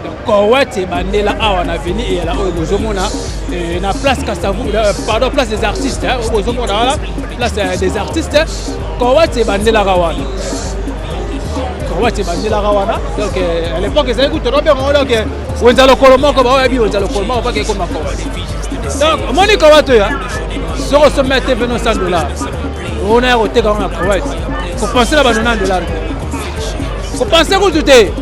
Donc Kowet ebandela awa na avenue Eyala oyo bozomona na place Kasavu, pardon, place des artistes, oyo bozomona wana place des artistes. Kowet ebandelaka wana, Kowet ebandelaka wana. Donc à l'époque ezali kutu tobenga donc wenza lokolo moko, baoyebi wenza lokolo moko pake ekoma Kowet. Donc omoni Kowet oyo, soki osombi TV no 100 $, ona ya koteka yango na Kowet, kopense na ba 90 $ te, kopense kutu te,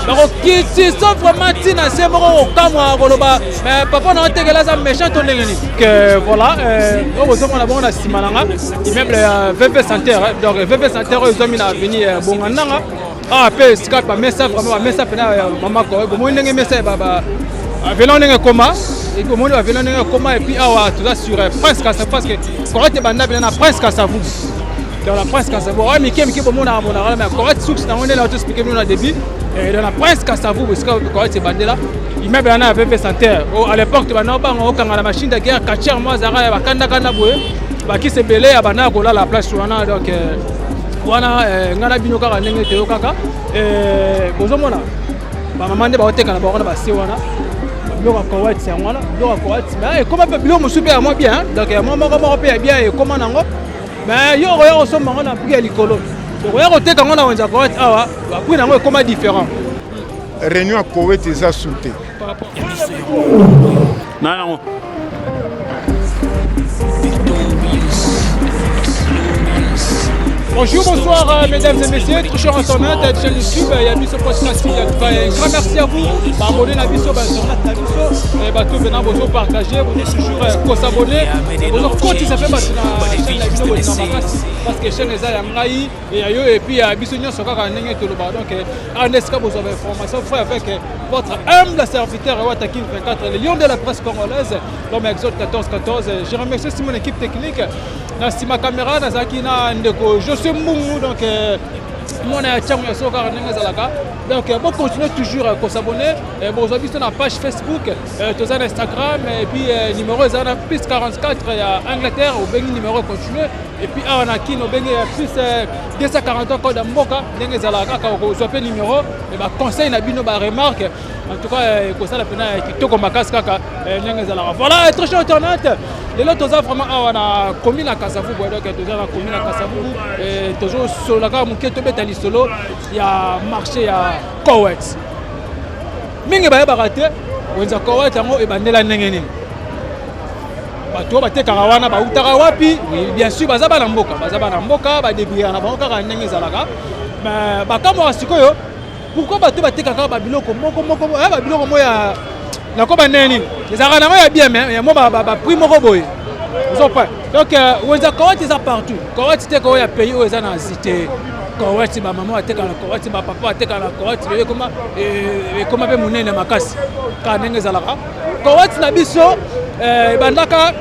bakokitisa vraiment ntina se moko kokamwa koloba mais papa na otekela aza méchant to ndenge nini. Que voilà, oyo bozomona bongo na nsima na nga, immeuble ya VV Center. Donc VV Center oyo ezwami na avenue Bongandanga awa mpe esika bamesa, vraiment bamesa mpena mama ko bomoni ndenge mesa bavelo ndenge ekoma, omoni bavelo ndenge ekoma. Et puis awa toza sur Prince Kasa, parce que Kowet ebanda mpena na Prince Kasavubu. Dans la Prince Kasavubu oyo mike mike bomonaka monaka, mais Kowet source nango nde na toexpliquer bino na début, dans la Prince Kasavubu esika Kowet ebandela, immeuble wana ya VV Center. À l'époque tobanda obanga okanga na machine de guerre quartier mo azalaka ya bakandakanda boye, bakisi ebele ya banda ya kolala place wana. Donc wana ngai na bino kaka ndenge toyo kaka bozomona bamama nde baoteka na bango na base wana biloko ya Kowet yango wana, biloko ya Kowet. Mais ekoma mpe biloko mosusu mpe ya mwa bien, donc ya mwa moko moko mpe ya bien ekoma nango, mais yo okoya kosomba yango na prix ya likolo, okoya koteka yango na wenze ya Kowet awa, baprix nango ekoma différent. Réunion ya Kowet eza su te. Na yango. Bonjour, bonsoir, mesdames et messieurs, très chers internautes, chaîne YouTube, il y a Biso Podcast, il y a un grand merci à vous, abonnez la biso, internet la biso, et tout venant vous partager, vous êtes toujours s'abonner, vous continuez ça fait na chaîne la biso parce que chaîne eza ya ngai et yo et puis ya biso nyonso kaka ndenge toloba. Donc en esika vous avez information frère avec votre humble serviteur Watakin 24, le lion de la presse congolaise, l'homme Exode 14 14. Je remercie aussi mon équipe technique. Na nsima caméra nazalaki na ndeko José Mbungu, donc mwana ya ntiango ya soko kaka ndenge ezalaka. Donc bocontinue toujours kos'abonner, bozwa biso na page Facebook, toza na Instagram, et puis numéro eza na plus 44 ya Angleterre, obengi numéro continue, et puis awa na Kine obengi plus 243, code ya mboka ndenge ezalaka kaka, okozwa mpe numéro, baconseil na bino, baremarque, en tout cas ekosala mpena kitoko makasi kaka ndenge ezalaka. Voilà, très cher internaute, lelo toza vraiment awa na commune ya Kasavubu. Donc toza na commune ya Kasavubu, tozosolola kaka moke, tobeta lisolo ya marché ya Kowet. Mingi bayebaka te wenza Kowet yango ebandela ndenge nini, bato oyo batekaka wana bautaka wapi. Bien sûr baza bana mboka, baza bana mboka, badébrouillaka na bango kaka ndenge ezalaka, mais bakamwaka sikoyo pourquoi bato batekaka babiloko moko moko, babiloko moko ya nakoba ndenge nini ezalaka nango ya bien, mais ya mwa baprix moko boye ozopa. Donc wenza Kowet eza partout. Kowet te koyo ya pays oyo eza na Asie te. Kowet, bamama bateka na Kowet, bapapa bateka na Kowet, lelo ekoma ekoma mpe monene makasi kaka ndenge ezalaka. Kowet na biso ebandaka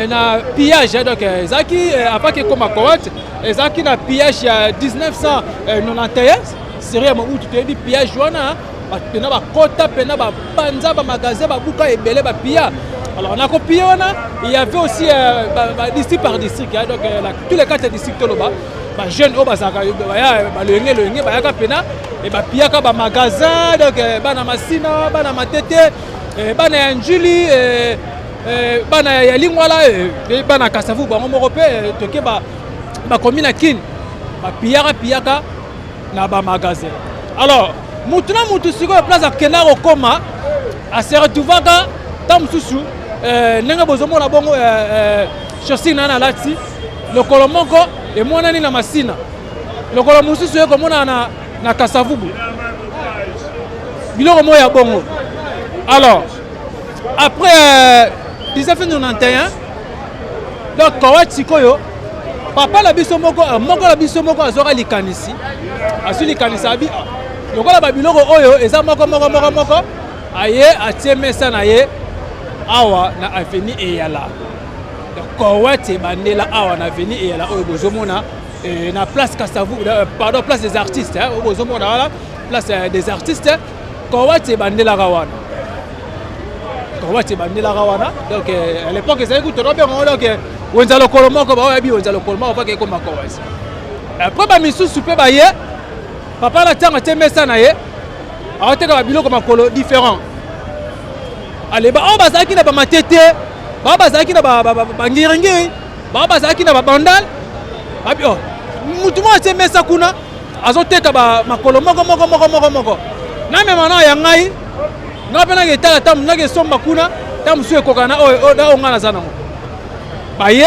na pillage. Donc ezalaki avant ke ekoma Kowet, ezalaki na pillage ya 1991, série ya Mobutu. Toyebi pillage wana mpena, bakota mpena, bapanza bamagasin, babuka ebele, bapilla. Alors na kopiller wana, il y avait aussi ba district par district, hein, donc tous les quatre districts toloba, bajeune oyo bazalaka baya baloyenge loyenge bayaka mpena bapillaka bamagasin. Donc bana Masina, bana Matete, bana ya Njili, bana ya Lingwala, bana Kasavu bango moko mpe toke bakomi na Kine, bapillaka pillaka na bamagasin. Alors mutu na mutu sikoyo place akenda kokóma, ase retrouvaka ntango mosusu ndenge bozomona bongo chaussure na nalati, lokolo moko emonani na Masina, lokolo mosusu ekomona na Kasavubu, biloko moko ya bongo. Alors après 1991, donc Kowet sikoyo, papa na biso moko, moko na biso moko azwaka likanisi, azwi likanisi abi lokola babiloko oyo eza moko moko moko moko, aye atie mesa na ye awa na avenue Eyala. Kowet ebandela awa na avenue Eyala oyo bozomona na place Kasavu, pardon, place des artistes, oyo bozomona wana, place des artistes. Kowet ebandelaka wana, Kowet ebandelaka wana. Donc à l'époque ezali kutu tobengango donc wenza lokolo moko, baoyebi wenza lokolo moko pake ekoma Kowet. Après bamisusu mpe baye, papa na ntango atie mesa na ye. Aoteka babiloko makolo différent. Ale baoyo bazalaki na bamatete, baoyo bazalaki na bangiringiri, baoyo bazalaki na babandal, babi oh, mutu moko atie mesa kuna azoteka makolo moko moko moko moko moko. Namema na ya ngai, ngai mpe nake etala ntango nake esomba kuna, ntango mosusu ekoka na oyo na oyo ngai naza nango. Baye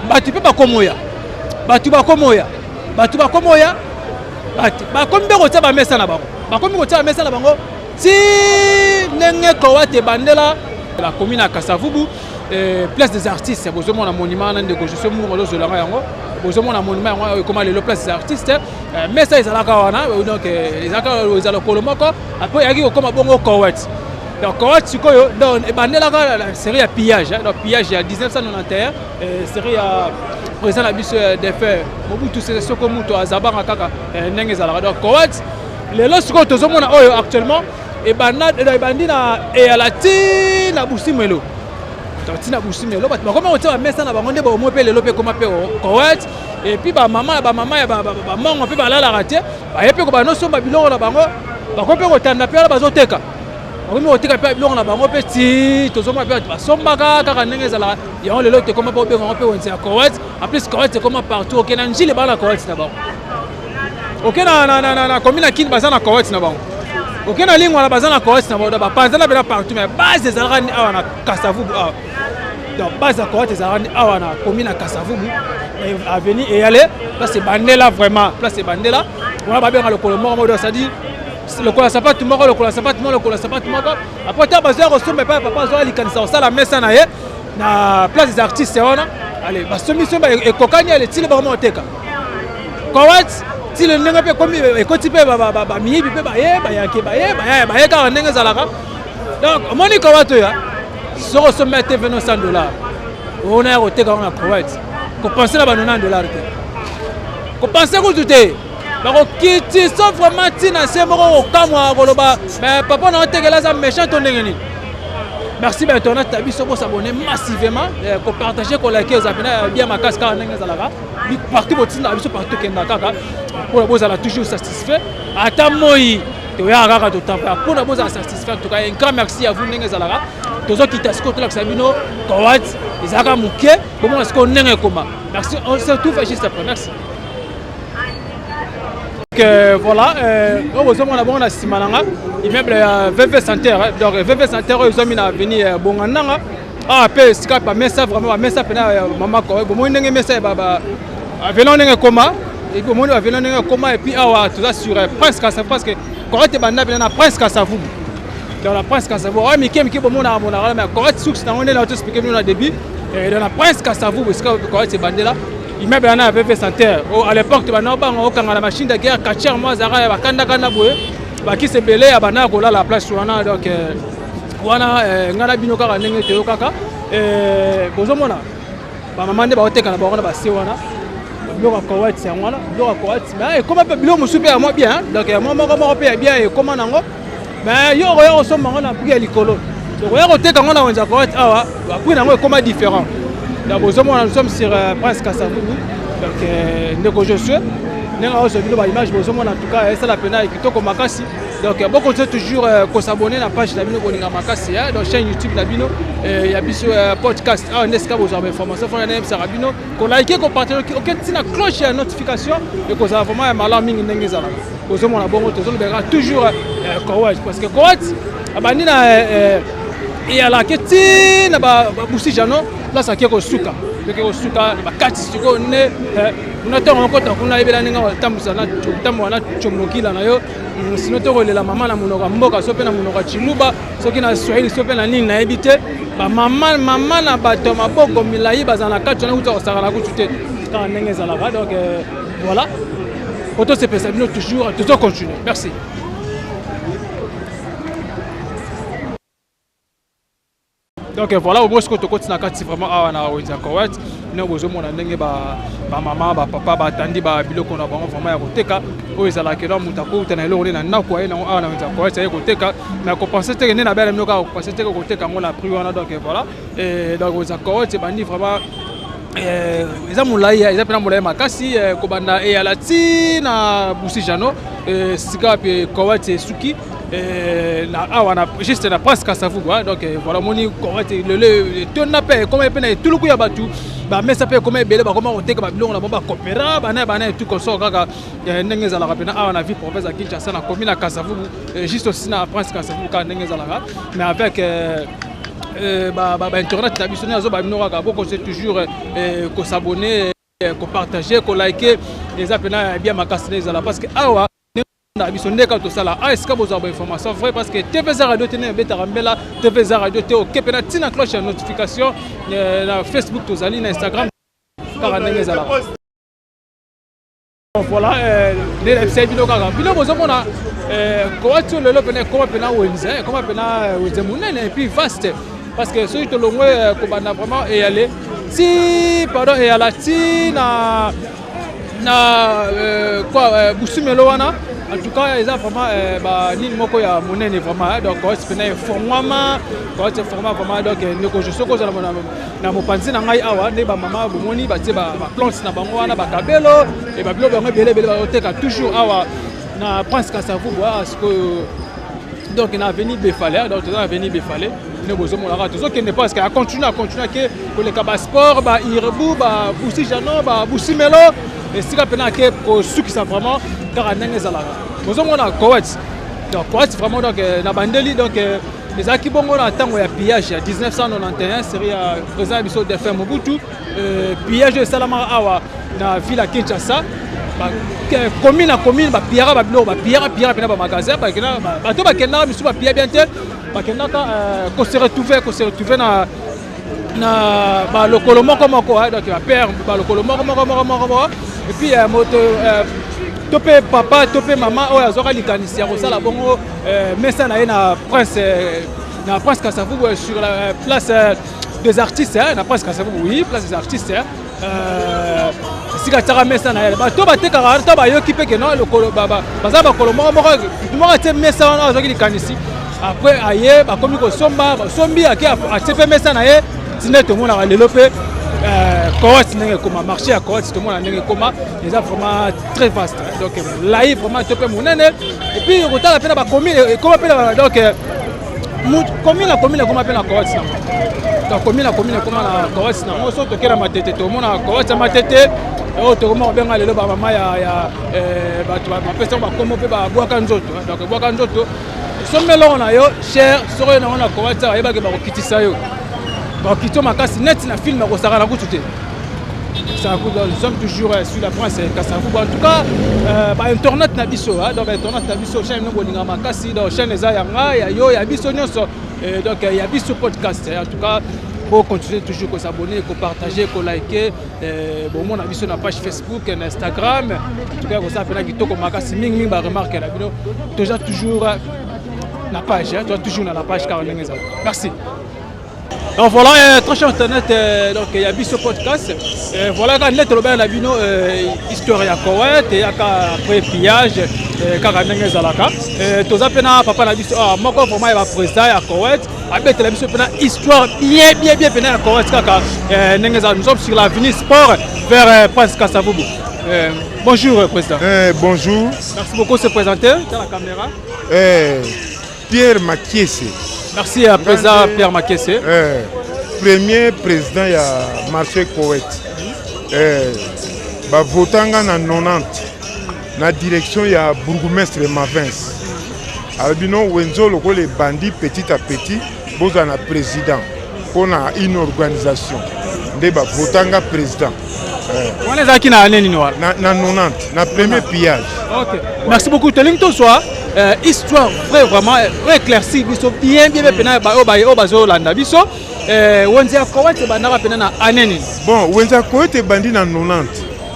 bato mpe bakomoya, bato bakomoya, bato bakomoya, bato bakomi mpe kotia bamesa na bango, bakomi kotia bamesa na bango ti ndenge Kowat ebandela la commune ya Kasavubu, place des artistes. Bozomona monument wana, ndeko Josue Mungu azozwelanga yango. Bozomona monument yango ekoma lelo place des artistes. Mesa ezalaka wana, donc ezalaka eza lokolo moko, après eyaki kokoma bongo Kowat. Donc Kowat sikoyo, donc ebandelaka la série ya pillage, donc pillage ya 1991, série ya président na biso défunt Mobutu Sese Seko Mutu azabanga kaka ndenge ezalaka. Donc Kowat lelo sikoyo tozomona oyo actuellement ebandi na eyala ti na Busimelo, ti na Busimelo bato bakoma kotia bamesa na bango nde baomoi mpe lelo mpe ekoma mpe Kowat. Et puis bamama na bamama ya bamongo mpe balalaka te, baye mpe kobanda osomba biloko na bango, bakomi mpe kotanda mpe wana bazoteka, bakomi koteka mpe biloko na bango mpe ti tozomona mpe bato basombaka kaka ndenge ezalaka yango. Lelo tekoma mpe obenga yango mpe wenze ya Kowat. En plus Kowat ekoma partout, oke na Njili baa na Kowat na bango, oke na commune ya Kini baza na Kowat na bango, oke na Lingwala baza na Kowat na bango, bapanzana mpena partout. Mais base ezalaka ni awa na Kasavubu awa. Donc base ya Kowat ezalaka ni awa na commune ya Kasavubu, avenue Eyale, place ebandela, vraiment place ebandela wana babenga lokolo moko moko, c'est-à-dire lokola sapatu moko, lokola sapatu moko, lokola sapatu moko. Après ntango bazoya kosomba epai papa azoya likanisa kosala mesa na ye na place des artistes wana, ale basombi somba ekokani, ale tile bango moteka Kowat tile ndenge mpe ekomi ekoti mpe bamiyibi mpe baye bayake baye bayaya baye kaka ndenge ezalaka. Donc omoni Kowat oyo, soki osombi ya TV no 100 $, ona ya koteka yango na Kowat, kopense na ba 90 $ te, kopense kutu te, bakokitisa vraiment ntina se moko kokamwa koloba mais papa na otekela aza méchant to ndenge nini. Merci bainternet na biso, bosabone massivement, kopartage, kolike, eza mpena bien makasi kaka ndenge ezalaka partout. Botindaka biso partout, tokenda kaka mpona bozala toujours satisfait. Ata moi toyaka kaka totampa mpona bozala satisfait. En tout cas, un grand merci à vous. Ndenge ezalaka, tozokita sikoyo tolakisa bino Kowat ezalaka moke, bomona sikoyo ndenge ekoma. Merci, on se retrouve juste après. Merci. Donc voilà, oyo bozomona bongo na nsima na nga, immeuble ya VV Center. Donc VV Center oyo ezwami na avenue Bongandanga awa mpe esika bamesa, vraiment bamesa mpena mama kowe. Bomoni ndenge mesa avenue ndenge ekoma, et puis omoni avenue ndenge ekoma. Et puis awa toza sur Prince Kasavubu, parce que Kowat ebanda mpena na Prince Kasavubu. Dans la Prince Kasavubu oyo mike mike bomonaka monaka, mais Kowat source nango nde na toexplike bino na début, dans la Prince Kasavubu esika Kowat ebandela, immeuble wana ya VV Center. À l'époque tobanda obanga okanga na machine de guerre catcher mo azalaka ya bakandakanda boye, bakisi ebele ya banda ya kolala place wana. Donc wana ngai na bino kaka ndenge toyo kaka bozomona bamama nde baoteka na bango na base wana biloko ya Kowat yango wana, biloko ya Kowat. Mais ekoma mpe biloko mosusu mpe ya mwa bien, donc ya mwa moko moko mpe ya bien ekoma nango, mais yo okoya kosomba yango na prix ya likolo, okoya koteka yango na wenze ya Kowat awa, baprix nango ekoma différent. Donc bozomona, nous sommes sur Prince Kasavubu. Donc ndeko Josue ndenge azozwa bino baimage, bozomona, en tout cas esala mpena kitoko makasi. Donc bokontinue toujours kosabone na page na bino bolinga makasi, donc chaîne YouTube na bino ya biso podcast awa nde esika bozwa bainformation. Fona nayebisaka bino kolike, kopartage, oke ntina cloche ya notification, ekozala vraiment ya malamu mingi ndenge ezalaka. Bozomona bongo, tozolobelaka toujours Kowat, parce que Kowat abandi na eyalaki ti na babusi jano place ake kosuka, toke kosuka na bakati sikoyo nde kuna ntongo okota kuna yebela ndenge otambola na combokila na yo, sino tokolela mama na monoko ya mboka, so mpe na monoko ya Chiluba, soki na Swahili, so mpe na nini nayebi te. Bamama mama na bato ya maboko milai bazala na kati wana kuta kosakana kutu te kaka ndenge ezalaka. Donc voilà, po tosepesa bino toujours, tozocontinue. Merci. Donc voilà, au moins sikoyo tokoti na kati vraiment awa na wenze ya Kowat, ndenge bozomona ndenge bamama, bapapa batandi babiloko na bango vraiment ya koteka. Oyo ezalaka elo moto akouta na eloko nde na ndako aye nango awa na wenze ya Kowat, aye koteka, mais kopense teke nde na bela bino kaka kopense teke koteka yango na prix wana. Donc voilà, donc wenze ya Kowat ebandi vraiment, eza molai, eza mpena molai makasi, kobanda eyala ti na Busi Jano, sika mpe Kowat esuki. Na awa na juste na Prince Kasavubu, hein. Donc voilà, moni Kowet lelo etonda mpe ekoma mpe na etuluku ya bato, bamesa mpe ekoma ebele, bakoma koteka babiloko na bango, bakopera bana bana etu konsor kaka ndenge ezalaka mpena awa na ville province ya Kinshasa, na commune ya Kasavubu, juste aussi na Prince Kasavubu, kaka ndenge ezalaka. Mais avec bainternet na biso nde azoba bino kaka bokose toujours kos'abonner, kopartager, koliker, eza mpena bien makasi nde ezala, parce que awa na biso nde kaka tosala a esika bozwa bainformation vrai, parce que TV eza radio te, nde ebetaka mbela. TV eza radio te. Oke mpena ntina cloche ya notification na Facebook, tozali na Instagram, kaka ndenge ezalaka. Voilà, nde nayebisai bino kaka, bino bozomona Kowet oyo lelo pena ekoma pena wenze, ekoma pena wenze monene et puis vaste, parce que soki tolongwe kobanda vraiment eyale ti, pardon, eyala ti na quoi, Busumelo wana. En tout cas, eza vraiment banini moko ya monene vraiment. Donc Kowet pena efongwama, Kowet efongwama vraiment. Donc ndeko, soki ozala na mopanzi na ngai awa, nde bamama bomoni batie baplante na bango wana, bakabelo e babiloko yango ebele ebele bazoteka toujours awa na Prince Kasavubu awa sikoyo, donc na avenue Befale. Donc toza na avenue Befale nde bozomona kaka tozokende, parce que acontinue, acontinue ake koleka basport, bairbu, babusi jano, babusimelo, esika mpena ake kosukisa vraiment kaka ndenge ezalaka. Bozomona Kowet, donc Kowet vraiment, donc na bandeli. Donc ezalaki bongo na ntango ya pillage ya 1991, série ya président ya biso défunt Mobutu. Pillage oyo esalamaka awa na ville ya Kinshasa, commune na commune, bapillaka babiloko, bapillaka pillaka mpena bamagasin. Bato bakendaka, misu bapilla bien te, bakendaka kose retrouver na balokolo moko moko, donc bapere balokolo moko moko moko moko moko. Et puis moto to mpe papa to mpe mama oyo azwaka likanisi ya kosala bongo mesa na ye na Prince Kasavubu, sur la place des artistes, na Prince Kasavubu, oui, place des artistes, esika atiaka mesa na ye, bato batekaka to bayoki mpe keno lokolo baza bakolo moko moko moko, atie mesa wana, azwaki likanisi. Après aye, bakomi kosomba, basombi, ake atie mpe mesa na ye, ntina tomonaka lelo mpe Kowet ndenge ekoma, marché ya Kowet tomona ndenge ekoma, eza vraiment très vaste, donc molai vraiment to mpe monene. Et puis kotala mpe na bacommune, ekoma mpe, donc commune na commune ekoma mpe na Kowet nango. Donc commune na commune ekoma na Kowet nango. So tokei na Matete, tomona Kowet ya Matete oyo tokoma kobenga lelo bamama ya bato bapesa bakombo mpe babwaka nzoto. Donc ebwaka nzoto, sombi eloko na yo cher, soki oyo nango na Kowet, bayebaki bakokitisa yo, bakokiti yo makasi neti na film, akosaka na kutu te. Nous sommes toujours sur la Prince Kasavubu. En tout cas, bainternet na biso, donc bainternet na biso, chaîne no bolinga makasi, donc chaîne eza ya ngai, ya yo, ya biso nyonso, donc ya biso podcast. En tout cas, bo continuer toujours kos'abonner, kopartager, koliker, bomona biso na page Facebook, na Instagram. En tout cas, kosala mpena kitoko makasi mingimingi, baremarque na bino, toza toujours na page, toza toujours na la page kaka ndenge ezala. Merci. Donc voilà, très cher internet, donc il y a biso podcast. Voilà, quand net le na bino histoire ya Kowet et yaka après pillage kaka ndenge ezalaka. Toza pe na papa na biso, ah, moko vraiment ya président ya Kowet, abetela biso pena histoire bien bien bien pena ya Kowet kaka ndenge ezalaka. Nous sommes sur l'avenue Sport vers Prince Kasavubu. Bonjour président. Bonjour. Merci beaucoup de se présenter dans la caméra. Pierre Makiese. Merci à président Pierre Makiese. Premier président ya marché Kowet. Bavotanga na 90 na direction ya bourgmestre Mavins. Alobi no wenze lokola ebandi petit à petit, bozala na président mpona une organisation, nde bavotanga président. Wana ezalaki na année nini wana? Na 90, na premier pillage. Ok, merci beaucoup. Tolingi tozwa histoire vrai vraiment éclairci biso bien bien mpena oyo bazolanda biso. Wenze ya Kowet ebandaka mpena na année nini? Bon, wenze ya Kowet ebandi na 90,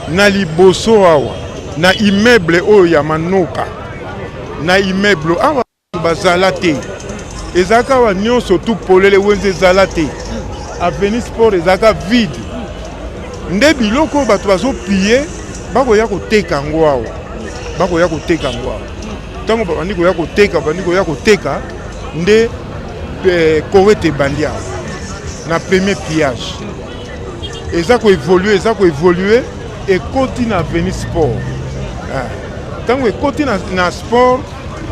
na liboso awa na immeuble oyo ya Manoka. Na immeuble awa bazala te, ezalaka awa nyonso tu polele, wenze ezala te, avenue Sport ezalaka vide. Nde biloko oyo bato bazopiller, bakoya koteka yango awa, bakoya koteka yango awa. Ntango babandi koya koteka, babandi koya koteka, nde Kowet ebandi awa na premier pillage. Eza koévoluer, eza koévoluer, ekoti na avenue Sport. Ntango ekoti na sport.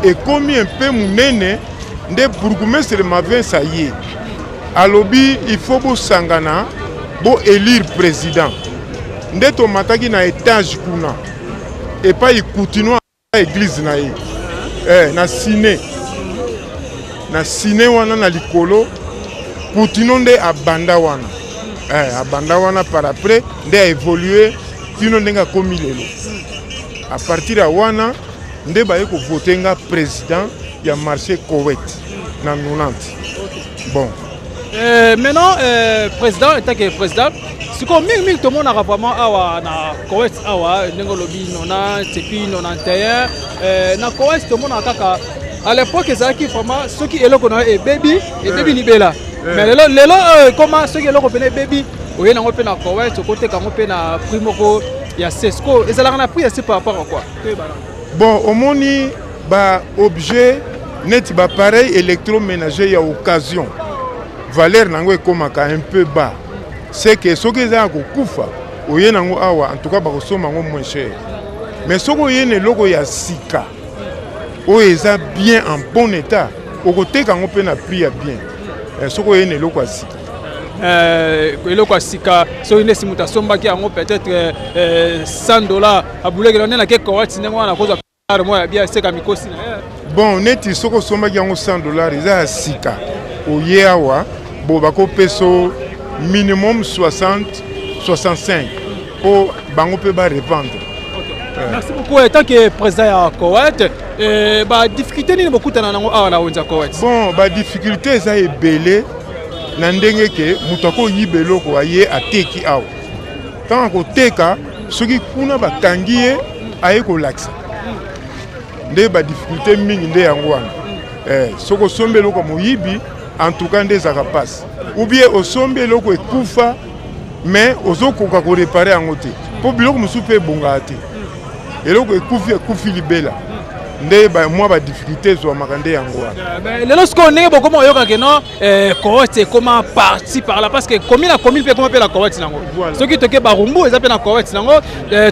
Ekomi un peu monene nde bourgmestre Mavens aye alobi il faut bosangana bo élire président. Nde tomataki na étage kuna epai Kutino église na ye na sine na sine wana na likolo. Kutino nde abanda wana, abanda wana, par après nde aévolue kino ndenge akomi lelo. À partir ya wana nde baye kovote nga président ya marché Kowet na 90. Bon. Maintenant, président, en tant que président sikoyo, mingimingi tomonaka vraiment awa na Kowet awa, ndenge olobi 90 et puis 91, na Kowet tomonaka kaka à l'époque ezalaki vraiment soki eloko na yo ebebi, ebebi libela. Mais lelo, lelo oyo ekoma soki eloko pene ebebi, oye nango mpe na Kowet, okoteka yango mpe na prix moko ya sesco, ezalaka na prix ya se par rapport à quoi? Toyebana. Bon, omoni baobjet neti baappareil électroménager ya occasion, valeur nango ekomaka un peu bas. C'est que soki eza ya kokufa, oye nango awa, en tout cas bakosomba yango moins cher. Mais soki oye na eloko ya sika oyo eza bien, en bon état, okoteka yango mpe na prix ya bien. Soki oye na eloko ya sika. Eloko ya sika, soki ndesi moto asombaki yango peut-être 100 $, abuleki nde nake Kowet, ndenge wana akozwa moko ya bien, eseka mikosi na ye. Bon, neti soki osombaki yango 100 $, eza ya sika, oye awa bo bakopesa minimum 60, 65 mpo bango mpe barevendre. Merci beaucoup. En tant que président ya Kowet, badifficulté nini bokutana nango awa na wenze ya Kowet? Bon, badifficulté eza ebele na ndenge ke moto akoyiba eloko, aye ateki awa. Ntango akoteka, soki kuna bakangi ye, aye kolakisa nde badifficulté mingi nde yango wana. Soki osombi eloko ya moyibi, en tout cas nde ezalaka mpasi. Ou bien osombi eloko ekufa, mais ozokoka koréparer yango te, mpo biloko mosusu mpe ebongaka te. Eloko ekufi, ekufi libela. Nde mwa badifficulté ezwamaka nde yango wana. Lelo sikoyo ndenge bokoma oyoka ke non, Kowet ekoma parti par là, parce que komi na commune mpe ekoma mpe na Kowet nango. Soki toke Barumbu, eza mpe na Kowet nango.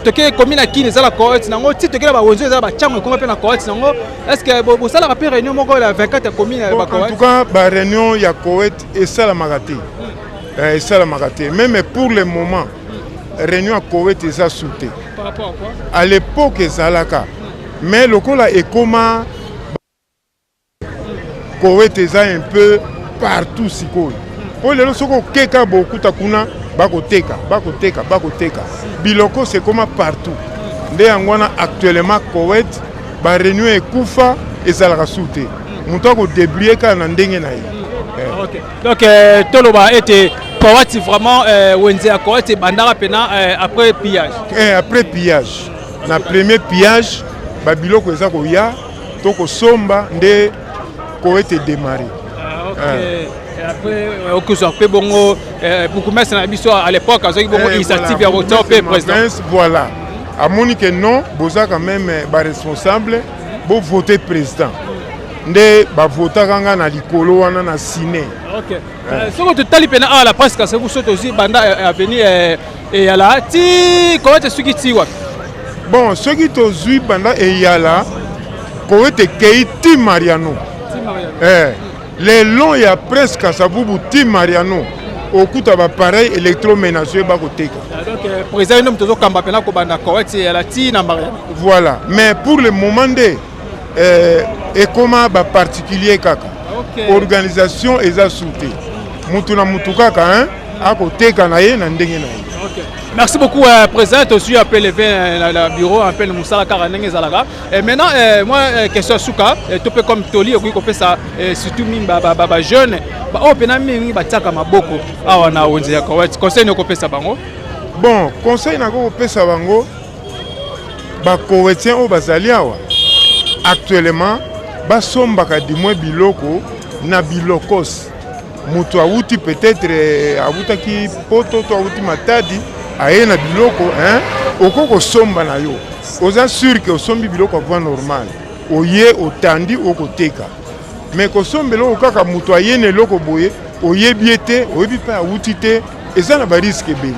Toke komi na Kini, eza na Kowet nango. Ti toke na bawenzo, eza na bachango, ekoma mpe na Kowet nango. Est ce que bosalaka mpe réunion moko ya 24 ya commune ya Bon, en tout cas baréunion ya Kowet esalamaka te. Esalamaka te. Même pour le moment réunion ya Kowet eza su te. Par rapport à quoi? À l'époque ezalaka, mais lokola ekoma Kowet eza un peu partout sikoyo, mpo lelo soki okeka bokuta kuna bakoteka, bakoteka, bakoteka biloko, sekoma partout. Nde yango wana actuellement Kowet baréunion ekufa, ezalaka su te. Moto akodébrouiller kaka na ndenge na ye. Okay. Donc toloba ete Kowet vraiment, wenze ya Kowet ebandaka mpena après pillage? Après pillage, na premier pillage, babiloko eza koya to kosomba nde Kowet edémarre. Ah, ok. Après okozwa mpe bongo bourgmestre na biso à l'époque azwaki bongo initiative ya kotia mpe président. Voilà, amoni ke non, boza quand même baresponsable, bovote président. Nde bavotaka nga na likolo wana na sine. Ok, soki totali mpena awa la presse kasi so tozwi banda avenue Eyala ti Kowet, soki ti wapi? Bon, soki tozwi banda Eyala, Kowet ekei ti Mariano. Le long ya Prince Kasavubu ti Mariano, okuta baappareil électroménager bakoteka. Donc président nde moto ozokamba mpena kobanda Kowet Eyala ti na Mariano? Voilà, mais pour le moment nde ekoma baparticulier kaka. Organisation eza su te, mutu na mutu kaka, hein, akoteka na ye na ndenge na ye. Okay. Merci beaucoup, président. Tozwi appel levé na, na bureau appel mosala kaka ndenge ezalaka. Maintenant, moi, question ya suka, to mpe comme toli okoki kopesa, surtout mingi bajeune baoyo mpena mingi batiaka maboko awa na wenze ya Kowet, conseil nini okopesa bango? Bon, conseil nakoki kopesa bango, bakowetien oyo bazali awa actuellement, basombaka du moins biloko na bilokos. Moto awuti peut-être awutaki Poto to awuti Matadi, aye na biloko, hein, okoki kosomba na yo, oza sûr ke osombi biloko ya voie normale, oye otandi, okoteka. Mais kosomba eloko kaka moto aye na eloko boye, oyebi ye te, oyebi mpe awuti te, eza na barisque ebele.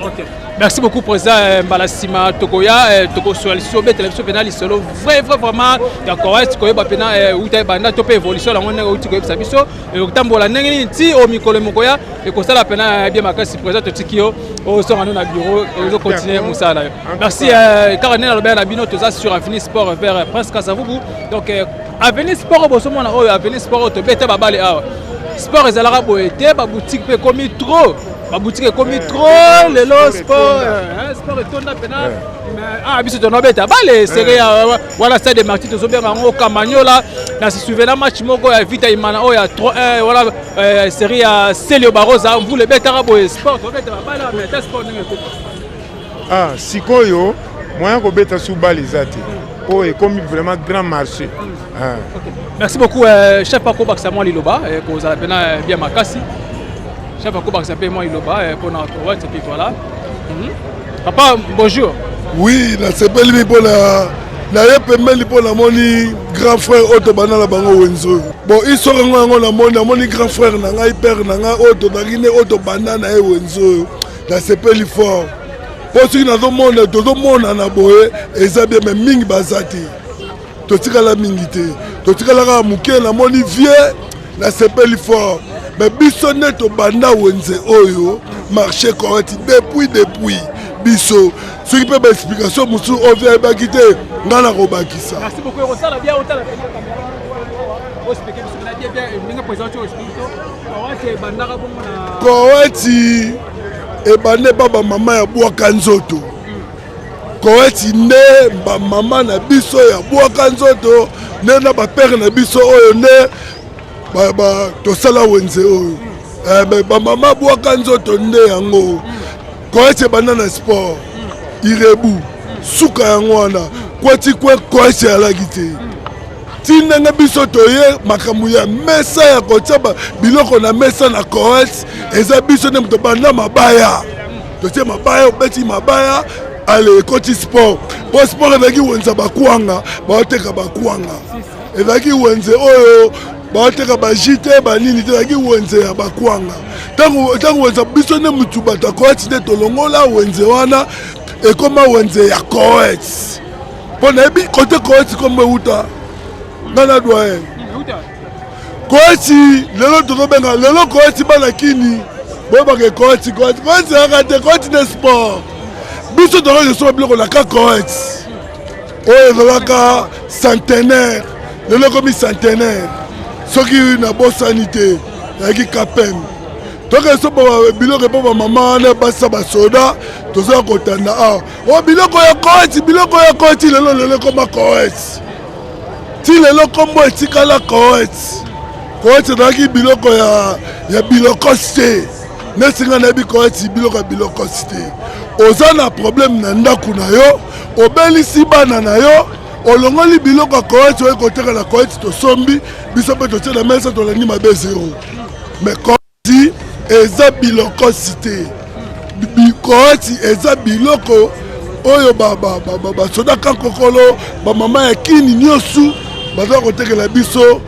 Ok. Merci beaucoup président euh, mbala sima tokoya euh, tokosola lisusu obetela biso mpena lisolo vrai vrai vraiment ya correct koyeba mpena euh, uta ebanda to mpe évolution yango ndenge outi koyebisa biso ekotambola ndenge nini ti o mikolo mokoya ekosala mpena bien makasi. Président, totiki yo ozonga no na bureau, ozocontinue mosala na yo. Merci. Kaka ndenge nalobela na bino, toza sur Avenue Sport vers Prince Kasavubu. Donc Avenue Sport oyo bozomona oyo, Avenue Sport oyo tobeta babale awa, sport ezalaka boye te. Baboutique mpe ekomi trop, baboutique ekomi trop lelo. Sport, sport etonda mpena. Ah, biso tonobeta bale sere ya wana, stade des Martyrs, tozobenga yango Kamanyola. Na se souvenir match moko ya Vita Imana oyo ya 3-1 wana, série ya Celio Barosa, mvula ebetaka boye. Sport tobeta babale, mais ta sport ndenge ekoma. Ah, sikoyo moyen kobeta su bale eza te mpo ekomi vraiment grand marché. Ah. Okay. Merci beaucoup chef. Akobakisa mwa liloba kozala mpena bien makasi. Chef akobakisa mpe mwa liloba mpona droite et puis voilà. Papa, bonjour. Oui, nasepeli mi mpona naye pembeni mpo namoni grand frère oyo tobanda na bango wenze oyo. Bon, histoire yango namoni grand frère na ngai, père na ngai oyo tozalaki nde oyo tobanda na ye wenze oyo. Nasepeli fort mpo soki nazomona, tozomonana boye, eza bien. Mais mingi baza te, totikala mingi te, totikala kaka moke. Namoni vieux, nasepeli fort. Mais biso nde tobanda wenze oyo, marché correct, depuis biso. Soki mpe baexplication mosusu oyo vieux ayebaki te, ngai nakobakisa. Merci beaucoup. Ekosala bien otala oexplique biso na bien bien ndenge président ti oexplique biso Kowati ebandaka bongo na Koweti ebanda epa bamama ya bwaka nzoto. Koweti nde bamama na biso ya bwaka nzoto nde na bapère na biso oyo nde tosala wenze oyo. Bamama bwaka nzoto nde yango Koweti ebanda na sport irebu. Suka yango wana kweti kwe Koweti alaki te ti ndenge biso toye makambo ya mesa ya kotia biloko na mesa na Koet. Eza biso nde moto banda mabaya, totie mabaya, obeti mabaya, ale ekoti sport. Mpo sport ezalaki wenze bakwanga, baoteka bakwanga, ezalaki wenze oyo baoteka bajus te, banini te, ezalaki wenze ya bakwanga. Ntango wenze biso nde mutu bato ya Koet nde tolongola wenze wana, ekoma wenze ya Koet. Mpo nayebi kote Koet kombo euta, ngai na doyen Koeti. Lelo tozobenga lelo Koeti, bana kini boyebaka Koeti. Koeti, Koeti ezalaka te, Koeti nde sport. Biso tokoki kosomba biloko na ka Koeti oyo ezalaka Centenaire, lelo ekomi Centenaire soki nabosani te, ezalaki Kapem. Toke somba biloko epo bamama wana basa basoda, tozoya kotanda awa o biloko ya Koeti, biloko ya Koeti. Lelo ekoma Koeti, ti lelo nkombo etikala Koeti. Koeti ezalaki biloko ya bilokosi te. Neti ngai nayebi Koeti biloko ya bilokosi te. Oza na problème na ndako na yo, obelisi bana na yo, olongoli biloko ya Koeti oyo koteka na Koeti, tosombi biso mpe totie na mesa, tolandi mabe zero. Mais Koeti eza bilokosi te. Koeti eza biloko oyo basoda kankokolo, bamama ya kini nyonso baza kotekela biso.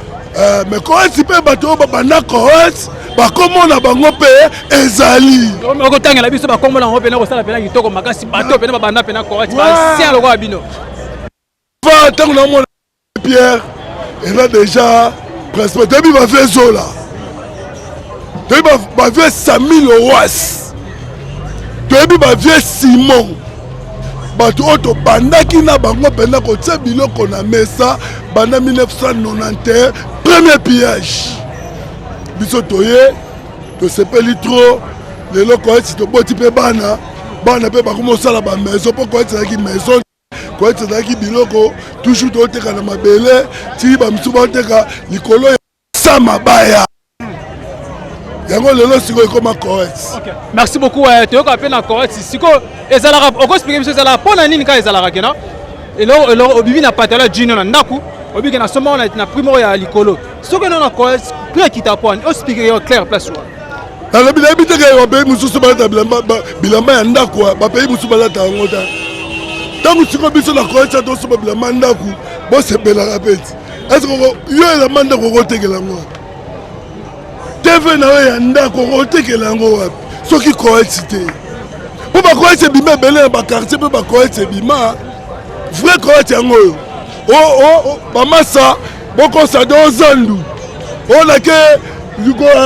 Mais Koeti mpe bato oyo babanda Koeti, bakomona bango mpe ezali. Okotangela biso bakombo nango mpena kosala mpena kitoko makasi, bato mpena babanda mpena Koeti, basia lokola bino. Va ntango namona Pierre eza déjà principal. Toyebi bavieux Zola, toyebi bavieux Sami Lowas, toyebi bavieux Simon, bato oyo tobandaki na bango mpenza kotia biloko na mesa banda 1991, premier pillage. Biso toye, tosepeli trop. Lelo Koeti toboti mpe bana, bana mpe bakomi kosala bamaison, mpo Koeti ezalaki maison. Koeti ezalaki biloko toujours toteka na mabele, ti bamisusu baoteka likolo ya sa mabaya yango. Lelo sikoyo ekoma Koet. Merci beaucoup. Toyoka mpe na Koet sikoyo ezalaka, okoexplique biso ezalaka mpo na nini? Kaka ezalaka kena eloko obimi na patalo ya junior na ndako, obiki na somba na prix moko ya likolo. Soki no na Koet, prix ekita mpo ani? Oexplique yo clair place wana. Nalobi, nayebi te ke bapays mosusu balata bilamba ya ndako, bapays mosusu balata yango te. Ntango sikoyo biso na Koet tosomba bilamba ya ndako, bosepelaka mpe ti est-ce yo elamba ndako okotekela yango wapi? TV na yo ya ndako okotekela yango wapi soki Koet te? Mpo bakoyeti ebima ebele na baquartier, mpe bakoyeti ebima vrai koyeti yango oyo bamasa bokosa de ozandu olake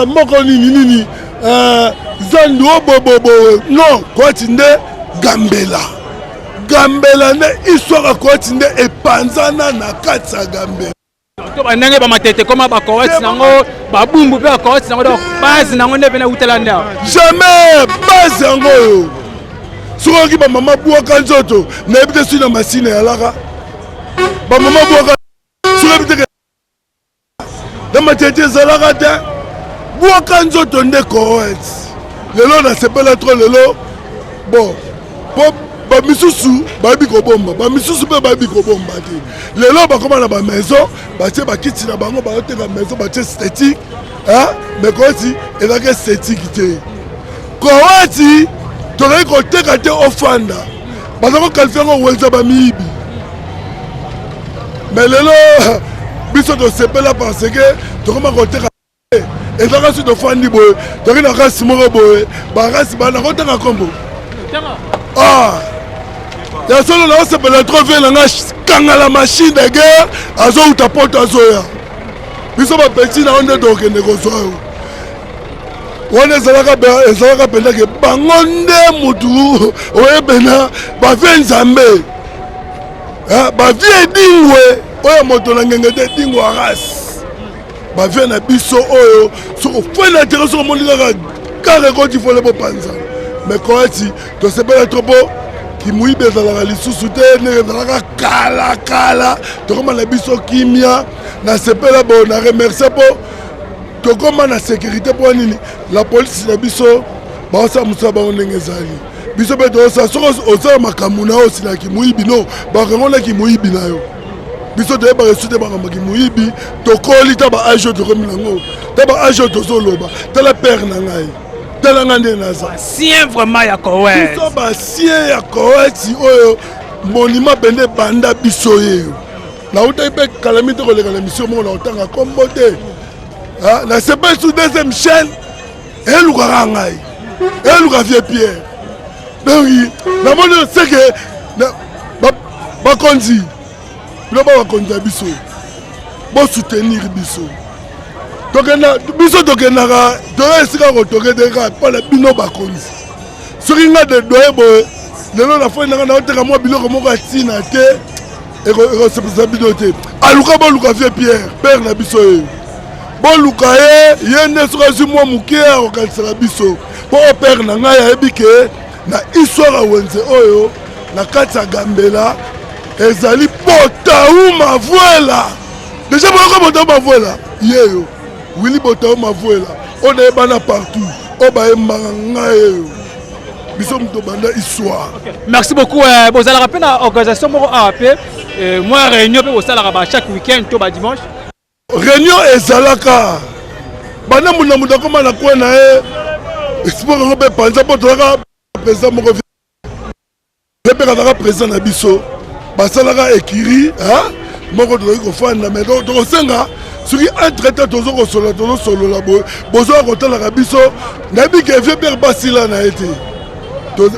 moko nini nini eh, zandu obobobo non koyeti nde gambela gambela nde histoire ya koyeti nde epanzana na kati ya gambela. To bandenge bamatete koma bakowati nango babumbu mpe bakowati nango, donc base nango nde pene eutela nde awa. Jamais base yango oyo soki oyoki bamama bwaka nzoto, nayebi te soki na masine eyalaka bamama bwaka, soki oyebi te na matete ezalaka te, bwaka nzoto nde Koweït. Lelo nasepela trop lelo, bon, po bamisusu bayebi kobomba, bamisusu mpe bayebi kobomba te. Lelo bakoma na bamaison, batie bakiti na bango, bazoteka maison, batie esthétique, mais Koweït ezalaki esthétique te. Koweït tozali koteka te, ofanda baza koqualifier yango wenza bamiyibi. Mais lelo biso tosepela parce que tokoma koteka. Ezalaka soki tofandi boye, toki na rasi moko boye, barasi bana kotanga nkombo. Ah, ya solo naosepela trop. Vie na nga kangala machine de guerre azouta poto, azoya biso bapeti na yo nde tokende kozwa yo wana. Ezalaka mpenza ke bango nde mutu oyebena bavie Nzambe, bavie edingwe oyo moto na ngenge te, edingwe arasi bavie na biso oyo soki ofai na terrain, soki omoni kaka kaka ekoti fole bopanza. Mais Koweït tosepela trop mpo kimuyibi ezalaka lisusu te ndenge ezalaka kala kala. Tokóma na biso kimia, nasepela bo na remercie mpo tokóma na sécurité. Mpo nini? La police na biso baosala mosala bango ndenge ezali, biso mpe tozosala. Soki osala makambo na yo osilaki moyibi, no bakango naki moyibi na yo. Biso toyebaka esu te makambo moyibi. Tokoli ta ba âge oyo tokomi nango, ta ba âge oyo tozoloba. Tala père na ngai, tala ngai nde naza ancien vraiment ya Koweït. Biso baancien ya Koweït oyo monument pende ebanda biso yeyo. Nautaki mpe kalami te koleka na mission moko na kotanga kombo te, nasepeli su deuxième chaîne elukaka ngai, eluka vieux Pierre. Donc namoni seke bakonzi bino ba bakonzi ya biso bosoutenir biso. Tokenda biso, tokendaka, toya esika kotoke te kaka mpo na bino bakonzi. Soki nga de doye boye lelo na foi nanga naoteka mwa biloko moko ya ntina te, ekosepelisa bino te. Aluka boluka vieux Pierre, père na biso oyo, boluka ye, ye nde soki azwi mwa moke akokanisaka biso. Mpo o père na ngai ayebi ke na histoire ya wenze oyo na kati ya Gambela ezali Botau Mavuela. Deja boyoka Botau Mavuela yeyo, Willi Botau Mavuela oyo nayebana partout, oyo bayembaka ngai yeyo, biso moto banda histoire. Merci beaucoup. Bozalaka mpe na organisation moko awa mpe mwa réunion mpe bosalaka ba chaque week-end to ba dimanche? Réunion ezalaka banda munda moto akóma na kwe na ye, sport yango mpe panza mpo tozalaka président moko ye mpe kazalaka président na biso, basalaka écurie moko, tozali kofanda. Mais tokosenga soki entre temps tozo kosolola, tozosolola boye, bozoya kotalaka biso. Nayebi ke vieux Pierre basila na ye te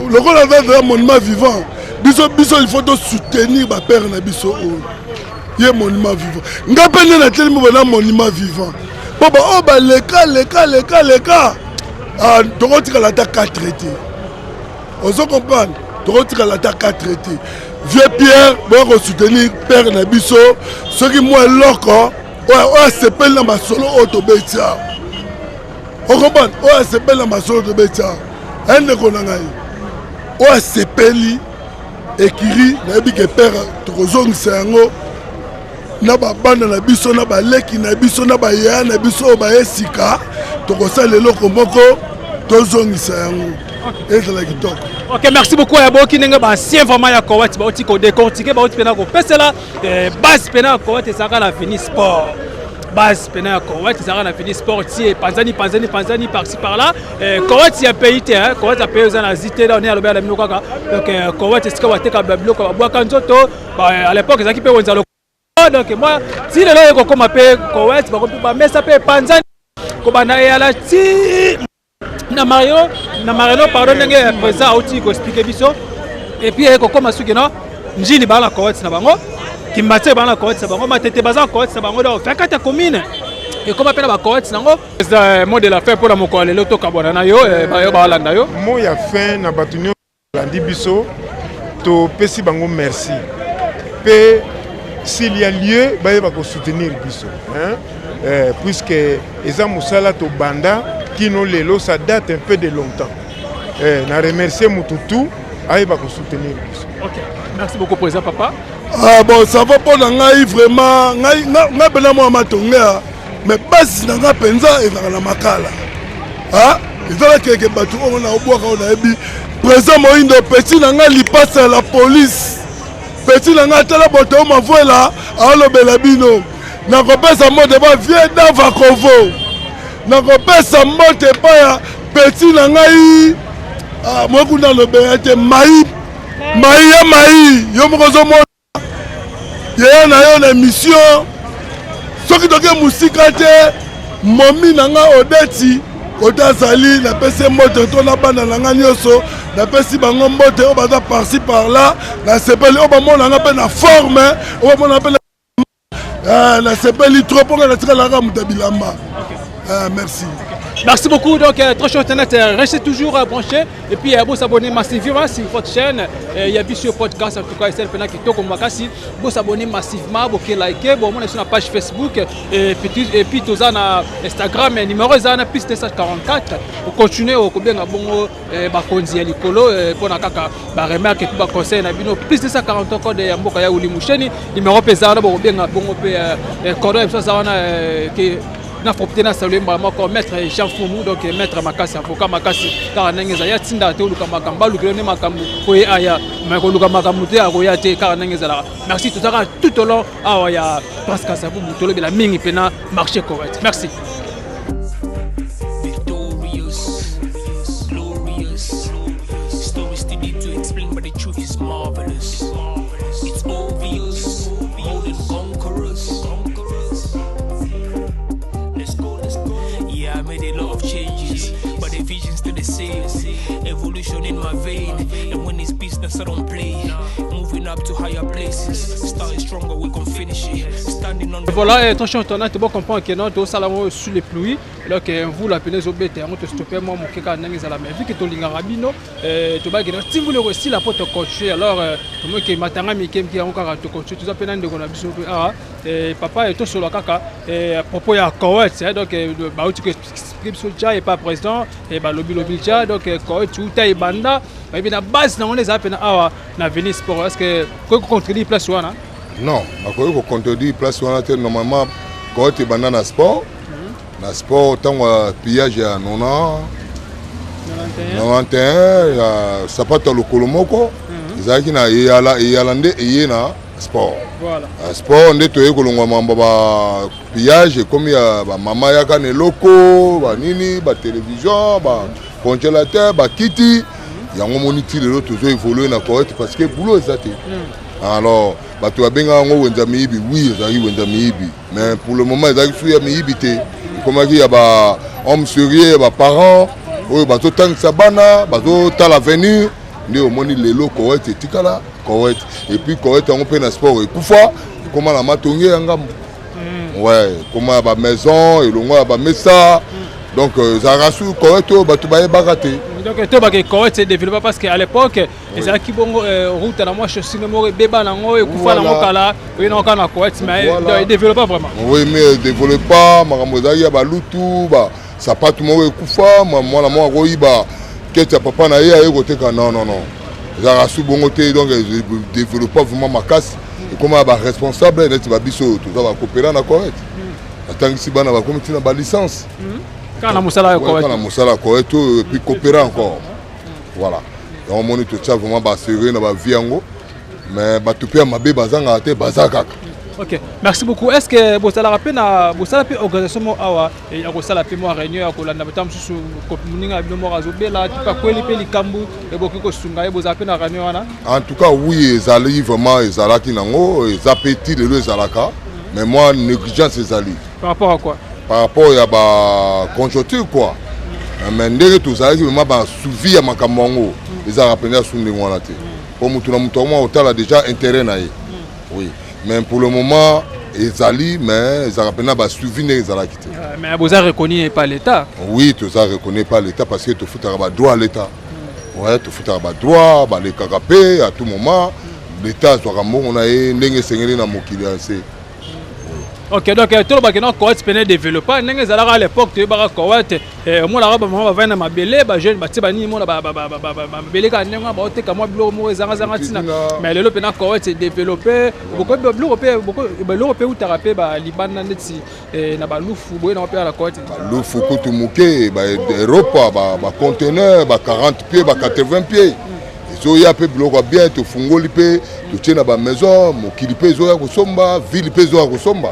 lokola aza aza monument vivant. Biso biso il faut tosoutenir bapère na biso oyo ye monument vivant. Nga mpe nde natelemi bona monument vivant mpo baoyo baleka leka leka leka, tokotikala ata 4 te. Ozo comprendre? Tokotikala ata 4 te. Vieux Pierre, boya kosoutenir père na biso. Soki mwa eloko oyo asepeli na masolo oyo tobeti awa, ocomprendre, oyo asepeli na masolo tobeti awa, ndeko na ngai oyo asepeli écurie, nayebi ke père tokozongisa yango na babanda na biso, na baleki na biso, na bayaya na biso oyo baye sika. Tokosala eloko moko, tozongisa yango, ezala kitoko. Ok, merci beaucoup. Ya boki ndenge baancien vraiment ya Koweït bauti kodécortiquer, bauti mpena kopesela base mpena ya Koweït ezalaka na Veni Sport. Base pena ya Koweït ezalaka na Veni Sport ti epanzani panzani panzani par-ci par-là. Koweït ya pays te, Koweït ya pays eza na Asie te. Ne alobi na bino kaka. Donc Koweït esika bateka biloko, babwaka nzoto, à l'époque ezalaki mpe wenza. Donc moi ti lelo ekokóma mpe Koweït, bamesa mpe epanzani kobanda eyala ti. Na Mario, na Mariano, pardon, ndenge président auti koexpliquer biso. Et puis ekokoma soki no Njili baa na Koweït na bango, Kimbanseke baa na Koweït na bango, Matete baza na Koweït na bango. Donc 24 ya commune ekoma mpe na bakoweït nango. Mot de la fin mpona mokolo ya lelo, tokabwana na yo, bayo balanda yo. Mot ya fin na bato nyonso balandi biso, topesi bango merci mpe s'il y a lieu, bayeba kosoutenir biso, hein? Puisque eza mosala tobanda kino lelo, ça date un peu de longtemps. Na remercier mutu tout ayeba kosoutenir biso. Ok, merci beaucoup, président papa. Ah bon, ça va. Mpo na ngai vraiment, ngai ngai mpena mwa matonge, mais basi na ngai mpenza ezalaka na Makala. Ezala keke bato oyo na obwaka oyo nayebi président Moindo, petit na ngai, lipasa ya la police, petit na ngai, atala boto oyo mavwela alobela bino. Nakopesa mbote ba vieux Dava Kovo, nakopesa mbote epai ya petit na ngai mokunda alobela te, mai mai ya mai, yo moko ozomona yeya na yo na émission. Soki toke mosika te, momi na nga Odeti oyo azali, napesi ye mbote to na bana na nga nyonso, napesi bango mbote oyo baza par-ci par-là. Nasepeli oyo bamona nga mpe na forme, oyo bamona mpe nasepeli trop mpo nga natikalaka moto ya bilamba. Merci. Merci beaucoup. Donc, très cher internet, restez toujours branchés. Et puis, vous s'abonner massivement sur votre chaîne. Il y a sur podcast, en tout cas, c'est le kitoko makasi. Vous s'abonner massivement, vous liker. Bon, on est sur la page Facebook. Et puis tout ça na Instagram, numéro eza na +244. Vous continuez au combien bon bakonzi ya likolo mpona kaka baremarque et puis baconseil na bino. +240, code ya mboka ya Uli Musheni. Numéro mpe eza wana, bokobenga bongo mpe cordon ya biso aza wana ke na propriété. Na salue mbala moko maître Jean Fumu, donc maître makasi, avocat makasi kaka ndenge ezali. Atindaka te oluka makambo, balukela nde makambo po ye aya, mais koluka makambo te, akoya te, kaka ndenge ezalaka. Merci. Tozalaka tout au long awa ya Prince Kasavubu, tolobela mingi mpena marché correct. Merci. Victorious, glorious. Stories too deep to explain, but the truth is marvelous. It's obvious, more than conquerors. Let's go, let's go. Yeah, I made a lot of changes, but the vision's still the same. Evolution in my vein, and when it's business, I don't play. Moving up to higher places, starting stronger, we gon' finish it. Standing on. Voilà, attention, internaute, bon comprendre que non, tosala yango sur les pluies, donc mvula pene ezobeta yango, tostope mwa moke kaka ndenge ezala. Mais vu que tolingaka bino, tobaki na ti mvula ekosila mpo tocontinue. Alors tomoki matanga mike mike yango kaka, tocontinue. Toza mpe na ndeko na biso mpe awa, papa, tosolola kaka à propos ya Koweït. Donc bauti koexpliquer biso ja epa président, balobilobi ja. Donc Koweït uta ebanda, bayebi na base nango nde ezala mpena awa na Avenue Sport. Est ce que koki kocontredire place wana? Non, nakoki kocontredire place wana te. Normalement Koweït ebanda na sport, na sport ntango ya pillage ya 90, 91, ya sapato ya lokolo moko ezalaki na eyala. Eyala nde eye na sport. Sport nde toye kolongwa mambo ba pillage, ekomi ya bamama yaka na eloko banini, batélévision, bacongélateur, bakiti yango. Moni ti lelo tozo évolue na Koweït parce que boulot eza te. Alors bato babengaka yango wenza miyibi. Oui, ezalaki wenza miyibi, mais pour le moment ezalaki su ya miyibi te, ekomaki ya ba homme sérieux, ya baparent oyo bazotangisa bana, bazotala avenir. Nde omoni lelo Koweït etikala Koweït. Et puis Koweït yango mpe na sport ekufa, ekóma na matonge ya ngambo. Ouais, ekóma ya bamaison elongo ya bamesa. Donc ezalaka su Koweït oyo bato bayebaka te. Donc tobaka Koweït s'est développé parce que à l'époque ezalaki bongo, route na mwa chaussure moko ebeba nango, ekufa nango kala, oye nango kaka na Koweït, mais edéveloppe vraiment. Oui, mais développe pas makambo ezalaki ya balutu, basapatu moko ekufa, mwana moko akoyiba kete ya papa na ye, aye koteka. Non, non, non, ezalaka su bongo te. Donc développe vraiment makasi, ekoma ya baresponsable neti babiso oyo toza bakopera na Koweït, atangisi bana, bakomi ntina balicence. Kaka na mosala ya Koweït. Na mosala ya Koweït oyo, et puis coopéra encore. Voilà, yango omoni totia vraiment basérieux na bavie yango, mais bato mpe ya mabe bazangaka te, baza kaka. Ok, merci beaucoup. Est ce que bosalaka mpe na bosala mpe organisation moko awa ya kosala mpe mwa réunion ya kolanda bata mosusu, moninga na bino moko azobela, akweli mpe likambo, eboki kosunga ye? Bozala mpe na réunion wana? En tout cas oui, ezali vraiment, ezalaki nango, eza mpe ti lelo ezalaka, mais moi négligence ezali. Par rapport à quoi? Par rapport ya baconjoncture quoi. Mais ndenge tozalaki vraiment basuivi ya makambo yango, ezalaka mpenza su ndenge wana te, mpo motu na motu yango otala déjà intérêt na ye. Oui, mais pour le moment ezali, mais ezalaka mpenza basuivi ndenge ezalaki te. Mais boza reconnu par l'État? Oui, toza reconnu par l'État parce que tofutaka badroit à l'État. Ouais, tofutaka badroit, balekaka mpe à tout moment. L'État azwaka mbongo na ye ndenge esengeli na mokili ya se. Ok, donc tolobaki na Koweït pene développé ndenge ezalaka à l'époque. Toyebaka Koweït, omonaka bamama bavandi na mabele, bajeune batie banini, mona mabele kaka ndenge wana, baoteka mwa biloko moko ezangazanga ntina. Mais lelo mpena Koweït développé, biloko mpe biloko mpe eutaka mpe balibanda neti na balufu boye nango mpe na Koweït. Balufu kutu moke, baEuropa, baconteneur ba 40 pieds, ba 80 pieds ezoya mpe biloko ya bien. Tofungoli mpe, totie na bamaison, mokili mpe ezoya kosomba, ville mpe ezoya kosomba.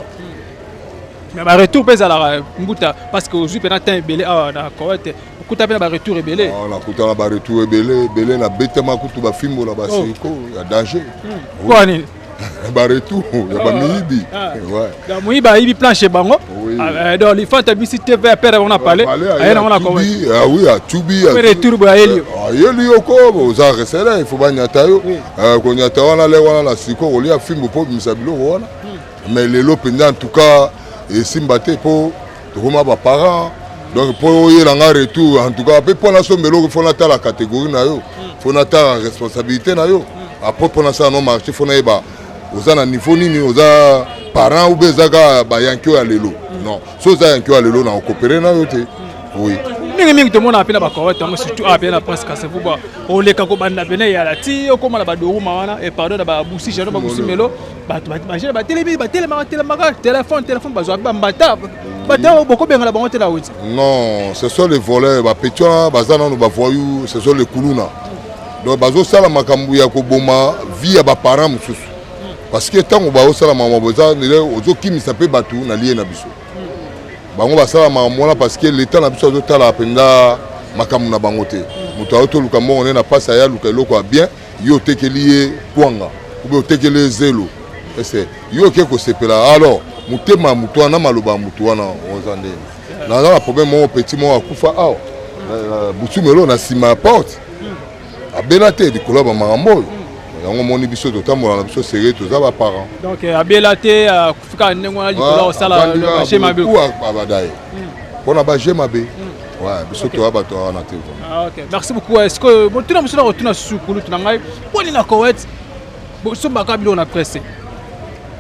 Mais baretour mpe ezalaka, mbuta, parce que ozwi mpena temps ebele awa na Koweït, okuta mpe na baretour ebele? Nakuta na baretour ebele ebele. Nabetama kutu bafimbo na basiriko ya danger. Mpo nini? Baretour ya bamiyibi. Moyibi ayibi planche bango, donc lifanta bisi TV apere bango na palais, aye nango na Koweït. Oui, atubi. Retour boye ayeli yo. Ayeli yo ko oza receleur, il faut banyata yo. Konyata wana, le wana na siko kolia fimbo mpo bimisa biloko wana. Mais lelo mpenza, en tout cas, esimba te, mpo tokoma baparent. Donc mpo oyelanga retour, en tout cas mpe mpo nasomba eloko, faut natala catégorie na yo, faut natala responsabilité na yo. Après, mpo nasala no marché, faut nayeba oza na niveau nini, oza parent ou bien eza kaka bayanki oyo ya lelo. Non, so oza yanki oyo ya lelo, na okopere na yo te, oui. Mingimingi tomonaka mpe na baKoweït yango, surtout awa mpe na Prince Kasavubu, oleka kobanda pene eyala ti okóma na badoruma wana, e pardon, na babusi jano, babusi melo, bato bajeune batelemi, batelemaka, telemaka, telefone, telefone, bazwaka bambata. Bato bokobengana bango te na wenze? Non, ce sont les voleurs. Bapeti wana baza nano bavoyou, ce sont les kuluna. Donc bazosala makambo ya koboma vie ya baparent mosusu, parce que ntango bazosala makambo eza ozokimisa mpe bato na lie na biso. Bango basala makambo wana parce que l'état na biso azotala mpenza makambo na bango te. Moto azotoluka mbongo nde na mpasi, aya luka eloko ya bien, yo otekeli ye kwanga ube otekeli ye zelo, ese yo oke kosepela. Alors motema ya motu wana, maloba ya motu wana oza ndeni. Naza na problème moko, petit moko akufa awa butumelo na nsima ya porte, abela te likolo ya bamakambo oyo. Yango omoni biso totambola na biso sérieux, toza baparent. Donc abela te, akufi kaka ndenge wana likolo kosala baje mabe? Abada ye mpona baje mabe. Biso toya bato wana te. Ok, merci beaucoup. Est ce que motuna mosusu na kotuna susu, kulutu na ngai, mponi na Koweït bosombaka biloko na presse?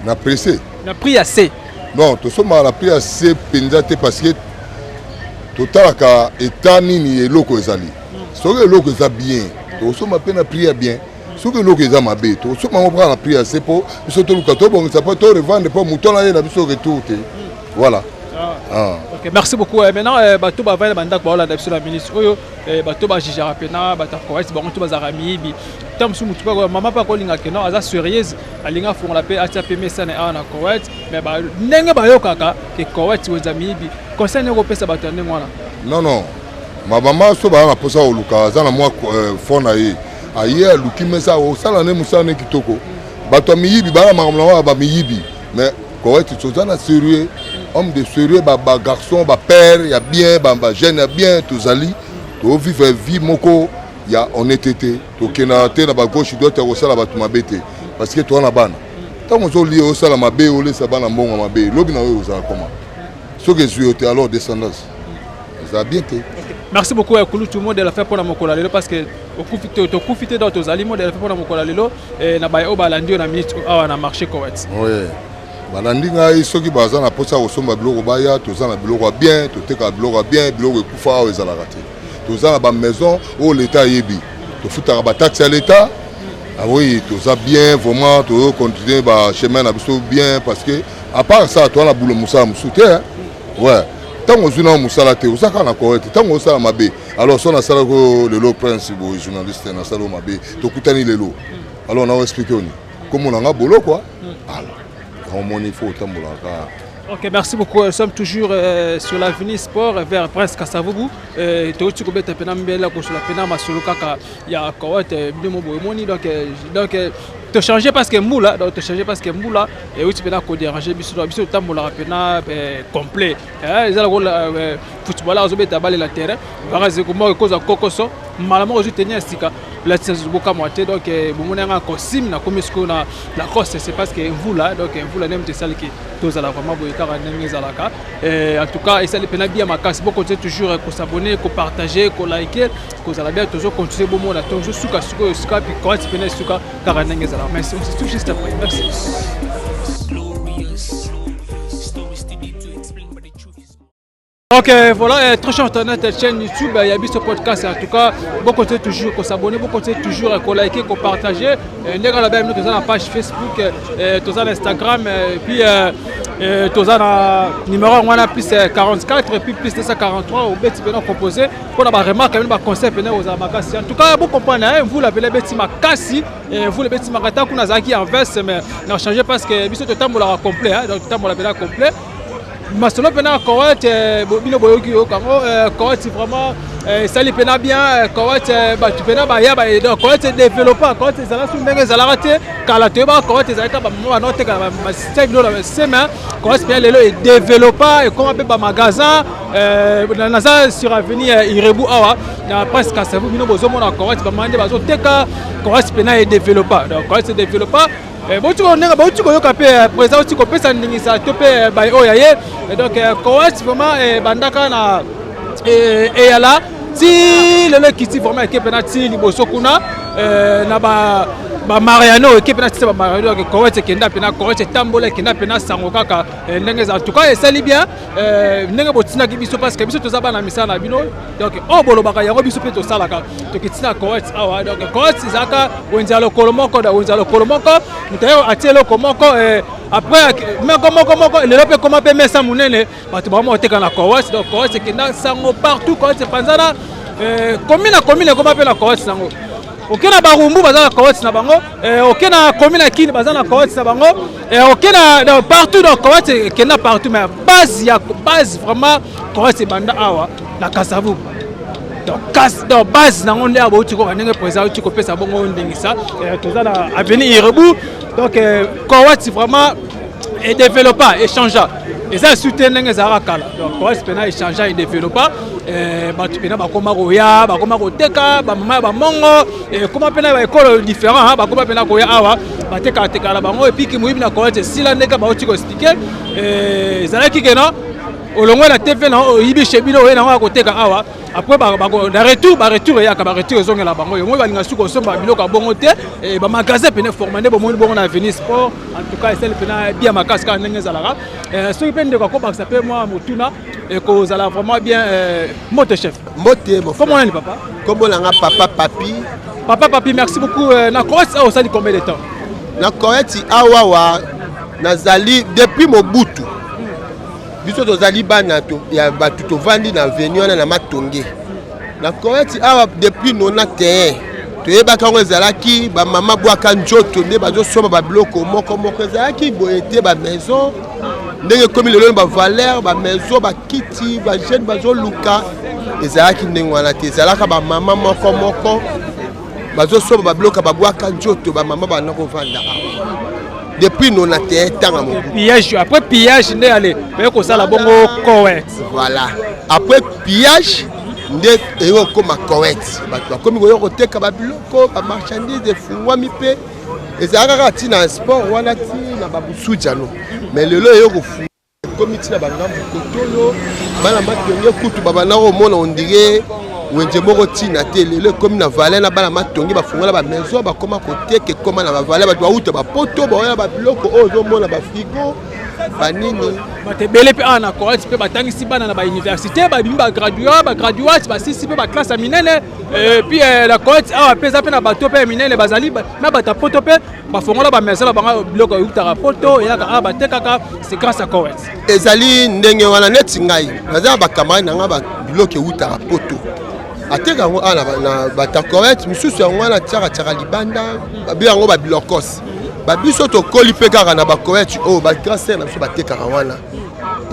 Na presse? Na prix ya c. Non, tosombaka na prix ya se mpenza te, parce que totalaka état nini eloko ezali. Soki eloko eza bien, tokosomba mpe na prix ya bien. Soki eloko eza mabe, tokosomba yango mpaka na prix ya se, mpo biso toluka tobongisa mpo torevendre, mpo moto wana ye na biso retour te. Voilà. Ah. Ok, merci beaucoup. Maintenant, bato bavandi na bandako baolanda biso na ministre oyo, bato bajugeaka mpena bato ya Koweït, bango to bazalaka miyibi. Ta mosusu motu mama mpe akolinga ke non, aza sérieuse, alingi afongola mpe atia mpe mesana awa na Koweït, mais ndenge bayokaka ke Koweït wenza miyibi, conseil nini okopesa bato ya ndenge wana? Non, mabama so baza na mposa koluka, aza na mwa fond na ye, aye aluki mesa, osala nde mosala ne kitoko. Bato ya miyibi baa na makambo na wana bamiyibi, mais Koweït toza na sérieux, homme de sérieux, bagarçon, bapère ya bien, bajeune ya bien. Tozali tovivre vie moko ya honnêteté, tokendaka te na bagauche droite ya kosala bato mabe te, parce que toza na bana. Ntango ozolia, osala mabe, olesa bana mbongo mabe, lobi na oyo ozala koma soki ezwi yo te, alors descendance eza bien te. Merci beaucoup, kulutu. Mot de la fin mpona mokolo ya lelo, parce que tokufi te, donc tozali. Mot de la fin mpona mokolo ya lelo na baye oyo balandi yo na minute awa na marché Koweït. Oui, balandi ngai, soki baza na mposa ya kosomba biloko, baya. Toza na biloko ya bien, totekaka biloko ya bien. Biloko ekufa awa ezalaka te. Toza na bamaison oyo leta ayebi, tofutaka bataxe ya leta. Ah oui, toza bien vraiment, tozocontinue bachemin na biso bien, parce que à part ça, toza na bulo mosala mosusu te. Ouais, ntango ozwi nao mosala te, oza kaka na correct. Ntango osala mabe, alors so nasalaki lelo, Prince boye, journaliste, nasala oyo mabe, tokutani lelo, alors nao explique oni komona nga bolo quoi. Alors yango omoni, faut otambolaka. Ok, merci beaucoup. Nous sommes toujours sur l'avenue Sport vers Prince Kasavubu. Touti kobeta pena mbela kosola pena masolo kaka ya Kowet bino boyomoni donc te changer parce que mbula, donc te changer parce que mbula et outi pena ko déranger biso, donc biso tambola pena complet. Ezala ko footballeur azobeta balle la terrain, bakaze ko moko koza kokoso mbala moko ozwi tenue ya sika latisa bokamwa te. Donc bomoni yanga costume na komi sikoyo na Lacoste, c'est parce que mvula, donc mvula ndenge esaliki tozala vraiment boye kaka ndenge ezalaka. En tout cas esali mpena bien makasi. Bokontinue toujours kosabonner, kopartager, koliker, kozala bien. Tozocontinue bomona tozosuka sikoyo sika puis Kowet mpena esuka kaka ndenge ezalaka. Merci, on se touche juste après. Merci. Ok, voilà, très cher internet, chaîne YouTube, il y a Biso Podcast. En tout cas, bon continuez toujours à s'abonner, bon continuez toujours à liker, à partager. Nous avons la page Facebook, tous Instagram, et puis tous numéro 1 plus 44 et puis plus 243 au beti pena composé pour la remarque, même conseil pena aux makasi. En tout cas, vous comprenez, hein, vous l'avez beti makasi, vous le beti makata kuna zaki en veste, mais n'a changé parce que biso totambola complet, hein, donc tambola pena complet. Masolo mpena Kowet, bino boyoki yoka yango. Kowet vraiment esali mpena bien. Kowet bato mpena baya, donc Kowet edéveloppa. Kowet ezala su ndenge ezalaka te kala. Toyebaka Kowet ezalaka bamama banoteka batia biloko na seme. Kowet mpena lelo edéveloppa, ekoma mpe bamagasin. Naza sur avenue Irebu awa na Prince Kasavu. Bino bozomona Kowet, bamama nde bazoteka. Kowet mpena edéveloppa, donc Kowet edéveloppa. Bauti ndenge bauti koyoka mpe président auti kopesa ndingisa to mpe bai oyo ya ye. Donc Kowet vraiment ebandaka na eyala ti lelo ekiti vraiment, eke mpena ti liboso kuna na bamariano, eke mpena ti bamariano. Donc Kowet ekenda mpena, Kowet etambola, ekenda mpena sango kaka ndenge eza. En tout cas esali bien ndenge botindaki biso, parce que biso toza bana misala na bino. Donc oyo bolobaka yango biso mpe tosalaka. Tokiti na Kowet awa. Donc Kowet ezalaka wenze ya lokolo moko, wenze ya lokolo moko, moto aye atie eloko moko, après moko moko moko, lelo mpe koma mpe mesa monene, bato bakoma koteka na Kowet. Donc Kowet ekenda sango partout, Kowet epanzana commune na commune, ekoma mpe na Kowet nango. Oke na Barumbu, baza na Kowet na bango. Oke na commune ya Kini, baza na Kowet na bango. Oke na partout, donc Kowet ekenda partout. Mais base ya base vraiment, Kowet ebanda awa na Kasavubu. Donc kasi donc base nango nde bauti koka ndenge président auti kopesa bongo ndingisa. Toza na avenue Irebu. Donc Kowet vraiment edéveloppa, echangea, eza esu te ndenge ezalaka kala. Donc Kowet mpena echangea, edéveloppa, bato mpena bakoma koya, bakoma koteka, bamama ya bamongo ekoma mpena baekolo différent, bakoma mpena koya awa, batekaka tekaka na bango. Et puis moyibi na Kowet esila ndenge bauti koexpliquer. Ezalaki kena olongwe na TV na oyibi chez bino, oye nango ya koteka awa. Après na retour, baretour eyaka, baretour ezongela bango. Yomoi balinga suki kosomba biloko ya bongo te. Bamagasin pene forma nde bomoni bongo na avenue Sport. En tout cas esali mpena bien makasi kaka ndenge ezalaka. Soki mpe ndeko akobakisa mpe mwa motuna, ekozala vraiment bien. Mbote chef. Mbote. Kombo nani, papa? Kombo nanga Papa Papi. Papa Papi, merci beaucoup. Na Kowet awa osali combien de temps? Na Kowet awawa nazali depuis Mobutu. Biso tozali bana ya bato, tovandi na avenue wana na Matonge na Kowet awa depuis 91. Toyebaki yango ezalaki bamama bwaka nzoto nde bazosomba babiloko moko moko. Ezalaki boye te, bamaison ndenge ekomi lelo, bavaleur bamaison, bakiti, bajeune bazoluka, ezalaki ndenge wana te. Ezalaka bamama moko moko bazosomba babiloko, babwaka nzoto, bamama banda kovanda awa depuis 91, ntango Mobutu. Pillage, après pillage nde ale baye kosala bongo Kowet. Voilà, après pillage nde eyi kokóma Kowet. Bato bakomi koya koteka babiloko, bamarchandise efungwami mpe ezalaka kaka ntina sport wana ntina babusujano, mais lelo eyo kofunga, ekomi ntina bangambu kotoyo bana Matonge kutu babanda komona ondire wenze moko ntina te. Lelo ekomi na valeur na bana Matonge bafungola bamaison, bakóma koteka, ekóma na bavaleur. Bato bauta bapoto baoya babiloko oyo ozomona, bafrigo, banini. Bato ebele mpe awa na Kowet mpe batangisi bana na bauniversité, babimi bagraduat, bagraduate, basisi mpe baklasse ya minene. Puis na Kowet awa mpe eza mpe na bato mpe ya minene bazali na bato ya poto mpe bafongola bamaison na bango, biloko eutaka poto eyaka awa batekaka. C'est grâce à Kowet. Ezali ndenge wana. Neti ngai naza na bacamarade na ngai, biloko eutaka poto ateka yango awa na bato Kowet. Misusu yango wana tiakatiaka libanda, babi yango babilokos. Babiso tokoli mpe kaka na bakowet oyo, bagrand sœur na biso batekaka wana.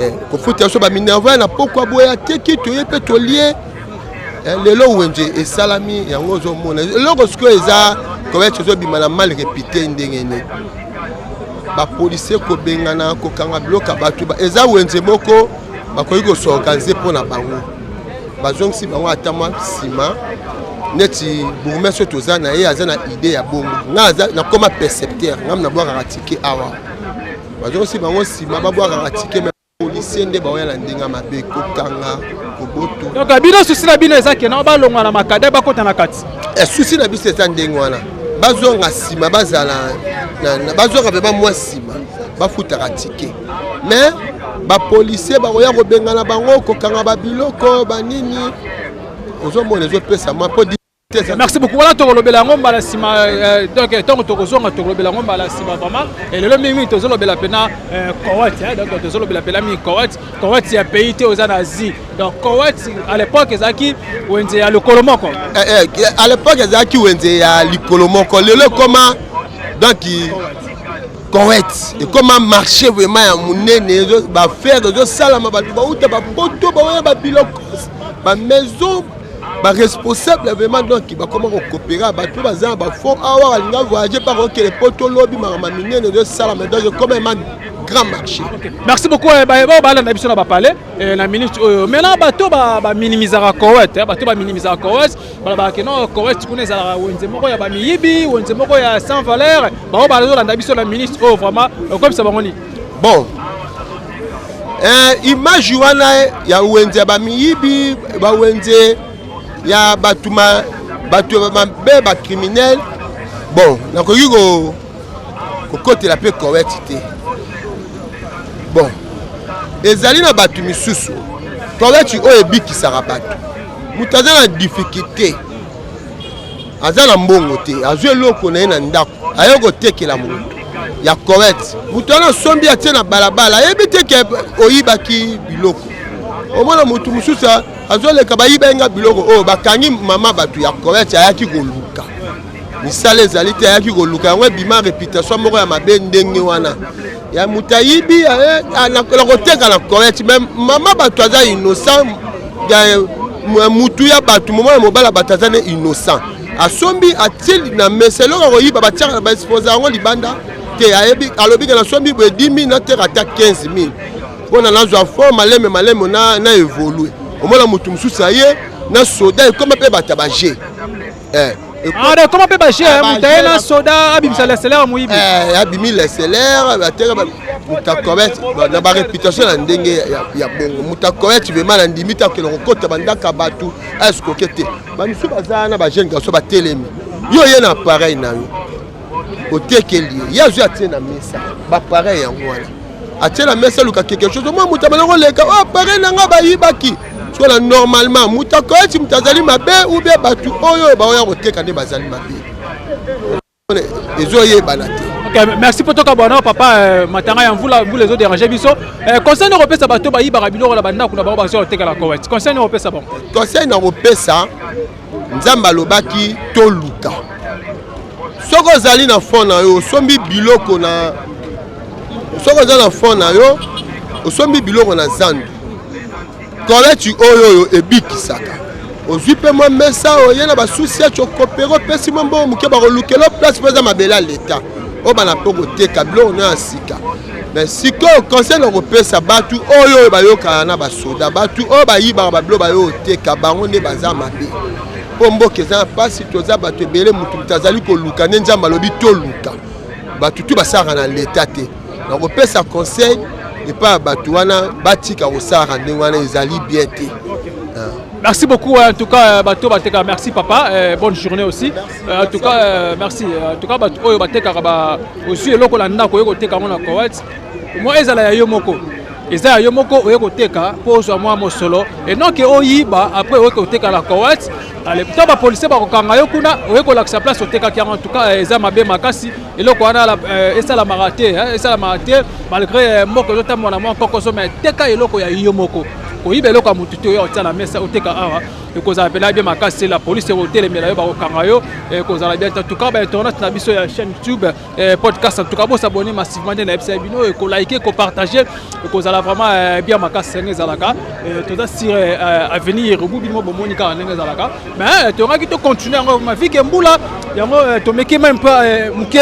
Eh, kofuta biso baminerval na pokwa boye ateki toye mpe tolie. Eh, lelo wenze esalami yango ozomona eloko sikoyo eza kowete ezobima na mal repite ndenge nini bapolisier kobengana kokanga biloko ya bato eza wenze moko bakoki kosorganize mpo na bango bazongisi bango ata mwa nsima neti bourgmestre oyo toza na ye aza na idée ya bongo ngai nakoma percepteur ngai nabwakaka tike awa bazongisi bango nsima babwakaka tike me policier nde baoya na ndenge ya mabe kokanga koboto. Donc bino susi na bino eza kena balongwa na makada bakota na kati. Eh, susi na biso eza ndenge wana bazonga nsima bazala bazonga vraimen mwa nsima bafutaka tike mais bapolisier bakoya kobengana bango kokanga babiloko banini ozomona ezopesa mwa mpo. Merci beaucoup. Wana tokolobela yango mbala nsima euh, donc ntango tokozonga tokolobela yango mbala nsima vraiment. Elelo mingi mingi tozolobela mpena euh, Koweït, donc tozolobela mpena mingi Koweït, Koweït ya pays te oza na Asie. Donc Koweït à l'époque ezalaki wenze ya lokolo moko. Eh, eh, à l'époque ezalaki wenze ya likolo moko lelo ekoma donc Koweït ekoma marché vraiment ya monene bafaire ezosalama bato bauta bapoto baoya babiloko bamaison baresponsable vraiment donc bakoma kokopera bato baza na bafond awa balinga voyage mpa kokele poto lobi makambo minene ezosalama donc ekoma ema grand marché. Okay. Merci beaucoup eh, baoyo balanda biso na bapale eh, na minute oyo maintenant bato baminimisaka Koweït eh, bato baminimisaka Koweït balobaka ke non Koweït kuna ezalaka wenze moko ya bamiyibi wenze moko ya sans valeur bango bazolanda biso na minute oyo vraiment okomisa bango nini? Bon eh, image wana ya wenze ya bamiyibi bawenze ya bato bato mabe bacriminel bon nakoki kokotela mpe Koweït te bon ezali na bato misusu Koweït oyo ebikisaka bato moto aza na difficulté aza na mbongo te azwi eloko na ye na ndako aye kotekela moto ya Koweït moto wana asombi atie na balabala ayebi te ke oyibaki biloko omona motu mosusu azoleka bayiba ye nga biloko oyo bakangi mama bato ya Koweït ayaki koluka misala ezali te ayaki koluka yango ebima réputation moko ya mabe ndenge wana ya moto ayibi na koteka na Koweït mais mama bato aza innocent mutu ya bato moma ya mobala bato aza ne innocent asombi atie na mesa eloko akoyiba batiaka baexposa yango libanda te ayebi alobi ke nasombi boye 10 000 nateka ata 15 000 mpona nazwa fort maleme maleme na, na évolue omona motu mosusu aye na soda ekoma mpe bato ya baje eh. Ah, ekoma mpe baje moto aye na soda abimisa leselaire moyibi eh, abimi leselaire bateka moto akomet na baréputation na ndenge ya bongo moto akomet vraiment na ndimi te akende kokota bandako ya bato escroke te bamisusu baza wana bajeune garçon batelemi yo oye na appareil na yo otekeli ye ye azwi atie na mesa bapareil yango wana atie na mesa aluka quelque chose omwa moto abanda koleka o appareil na nga bayibaki sikola normalement moto akoyeti moto azali mabe ou bien bato oyo baoya koteka nde bazali mabe ezoyebana te. Ok, merci mpo tokabwana papa euh, matanga ya mvula mvula ezoderange biso euh, conseil nini kopesa bato bayibaka biloko na bandako na bango bazwa koteka na Koweït conseil nini kopesa bango? Conseil na kopesa Nzambe alobaki toluka soki ozali na fond na yo osombi biloko na soki oza na fond na yo osombi biloko na zandu Koweït oyo oyo ebikisaka ozwi mpe mwa mesa oye na basusi ya cokopere opesi mwa mbongo moke bakolukela place mpo eza mabele ya leta oyo bana mpo koteka biloko na ya sika mais sikoyo conseil na kopesa bato oyo oyo bayokana na basoda bato oyo bayibaka babilo bayo oteka bango nde baza mabe mpo mboka eza na mpasi toza bato ebele motu moto azali koluka nde Nzambe alobi toluka bato tu basalaka na leta te nakopesa conseil epai ya bato wana batika kosalaka ndenge wana ezali bien te. Merci beaucoup en tout cas bato bateka merci papa euh, bonne journée aussi euh, en tout cas euh, merci en tout cas bato oyo batekaka ba ozwi eloko na ndako oye koteka yango na Koweït mwa ezala ya yo moko eza ya yo moko oye koteka mpo ozwa mwa mosolo et non ke oyiba après oye koteka na Koweït to bapolisier bakokanga yo kuna oye kolakisa place otekaki yango en tout cas eza mabe makasi eloko wana esalamaka te esalamaka te malgré mboka ezotambola na mwa nkokoso mais teka eloko ya yo moko koyiba eloko ya motu te oyo otia na mesa oteka awa. Ekozala mpena bien makasi, la police ekotelemela yo, bakokanga yo, ekozala bien. En tout cas, bainternet na biso ya chaîne YouTube podcast, en tout cas bosabonner massivement nde nayebisa bino, ekolike, ekopartage, ekozala vraiment bien makasi ndenge ezalaka. Toza sur avenir Irubu, bino bomoni kaka ndenge ezalaka, mais tongaki tocontinue yango mavike mbula yango, tomeki même pas moke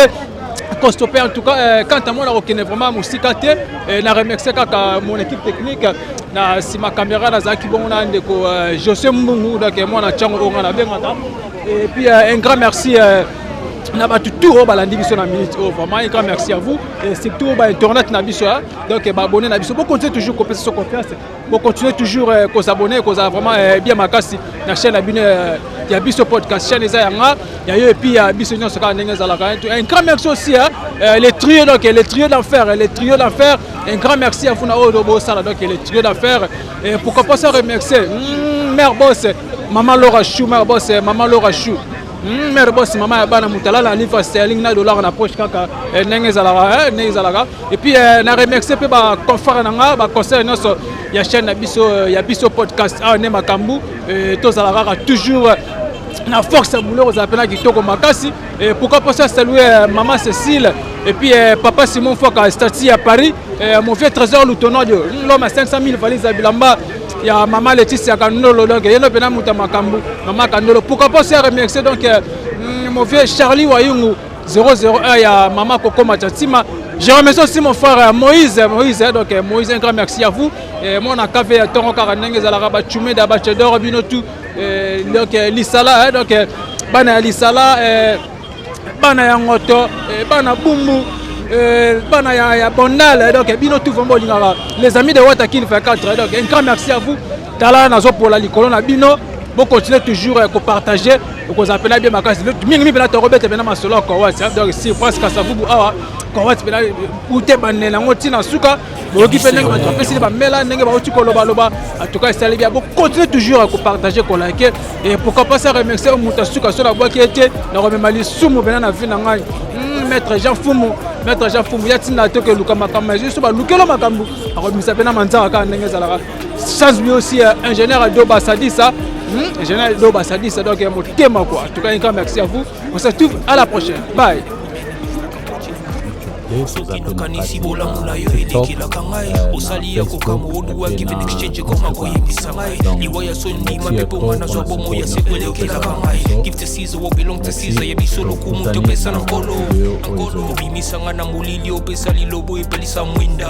kostope. En tout cas, quant à moi, nakokende vraiment mosika te, na remercier kaka mon équipe technique. Na nsima caméra nazalaki bongo na ndeko José Mbungu, donc mwana ntiango oyo nga nabengaka. Et puis un grand merci na bato tout oyo balandi biso na minute oyo. Vraiment, un grand merci à vous et surtout bainternet na biso, donc baabonné na biso. Bocontinue toujours kopesa biso confiance, bocontinue toujours kosabonner, kozala vraiment bien makasi na chaîne na bino ya Biso Podcast. Chaîne eza yanga, ya yo et puis ya biso nyonso kaka ndenge ezalaka. Un grand merci aussi, hein, les trio, donc les trio d'enfer, les trio d'enfer, un grand merci à vous na oyo bosala, donc les trio d'enfer. Et pourquoi pas ça remercier mère boss, maman Laura Chou, mère boss, maman Laura Chou, mère boss, mama ya bana, moto alala livre sterling na dollar na poche kaka ndenge ezalaka, ndenge ezalaka. Et puis na remercier mpe baconfrère na nga, baconseil nyonso ya chaîne na biso ya Biso Podcast. Awa nde makambo, tozala kaka toujours na force ya boulot, kozala mpena kitoko makasi. Et pourquoi pas ça saluer maman Cécile et puis papa Simon Foka Stati à Paris, mon vieux Trésor Lutonodio, l'homme à 500 000 valises ya bilamba ya mama Laetitia Kandolo, donc ye no mpena moto ya makambo, mama Kandolo. Pourquoi pas aussi remercier donc mon vieux Charlie Wayungu 001 ya mama Koko Machatima. Je remercie aussi mon frère Moïse, Moïse, donc Moïse, un grand merci à vous. Et moi, on a café ya tongo kaka ndenge ezalaka, bachume da bachedor bino tout, donc lisala, donc bana ya lisala, bana ya ngoto, bana bumbu, bana ya Bondal, donc bino tout vraiment bolingaka les amis de Watakil 24, donc un grand merci à vous. Tala, nazopola likolo na bino, bocontinue toujours kopartage, okozala mpena bien makasi mingi mpena. Tokobeta mpena masolo ya Kowat, donc surprise Kasavubu awa, Kowat mpena ute bandela yango ntina suka. Boyoki mpe ndenge bato bapesili bamela, ndenge bauti kolobaloba. En tout cas, esali bien. Bocontinue toujours kopartage, kolike. Et pourquoi pas ça remercier moto asuka so nabwaki ete nakomema lisumu mpena na vie na ngai, maître Jean Fumu, maître Jean Fumu ya ntina toke eluka makambo so balukelo makambo akobimisa mpena manzaka kaka ndenge ezalaka. Sans oublier aussi ingénieur Doba Sadissa, ingénieur Doba Sadissa, donc motema quoi. En tout cas, un grand merci à vous, on se retrouve à la prochaine, bye. Soki nakanisi bolamu na yo elekelaka ngai, osali ya kokama oduwa given exchange ekoma koyebisa ngai liwa ya sondima mpe mponga nazwa bomo ya seko elekelaka ngai. Give to Caesar what belong to Caesar, ya biso lokumu topesa na Nkolo. Obimisa nga na molili, opesa lilobo epelisa mwinda.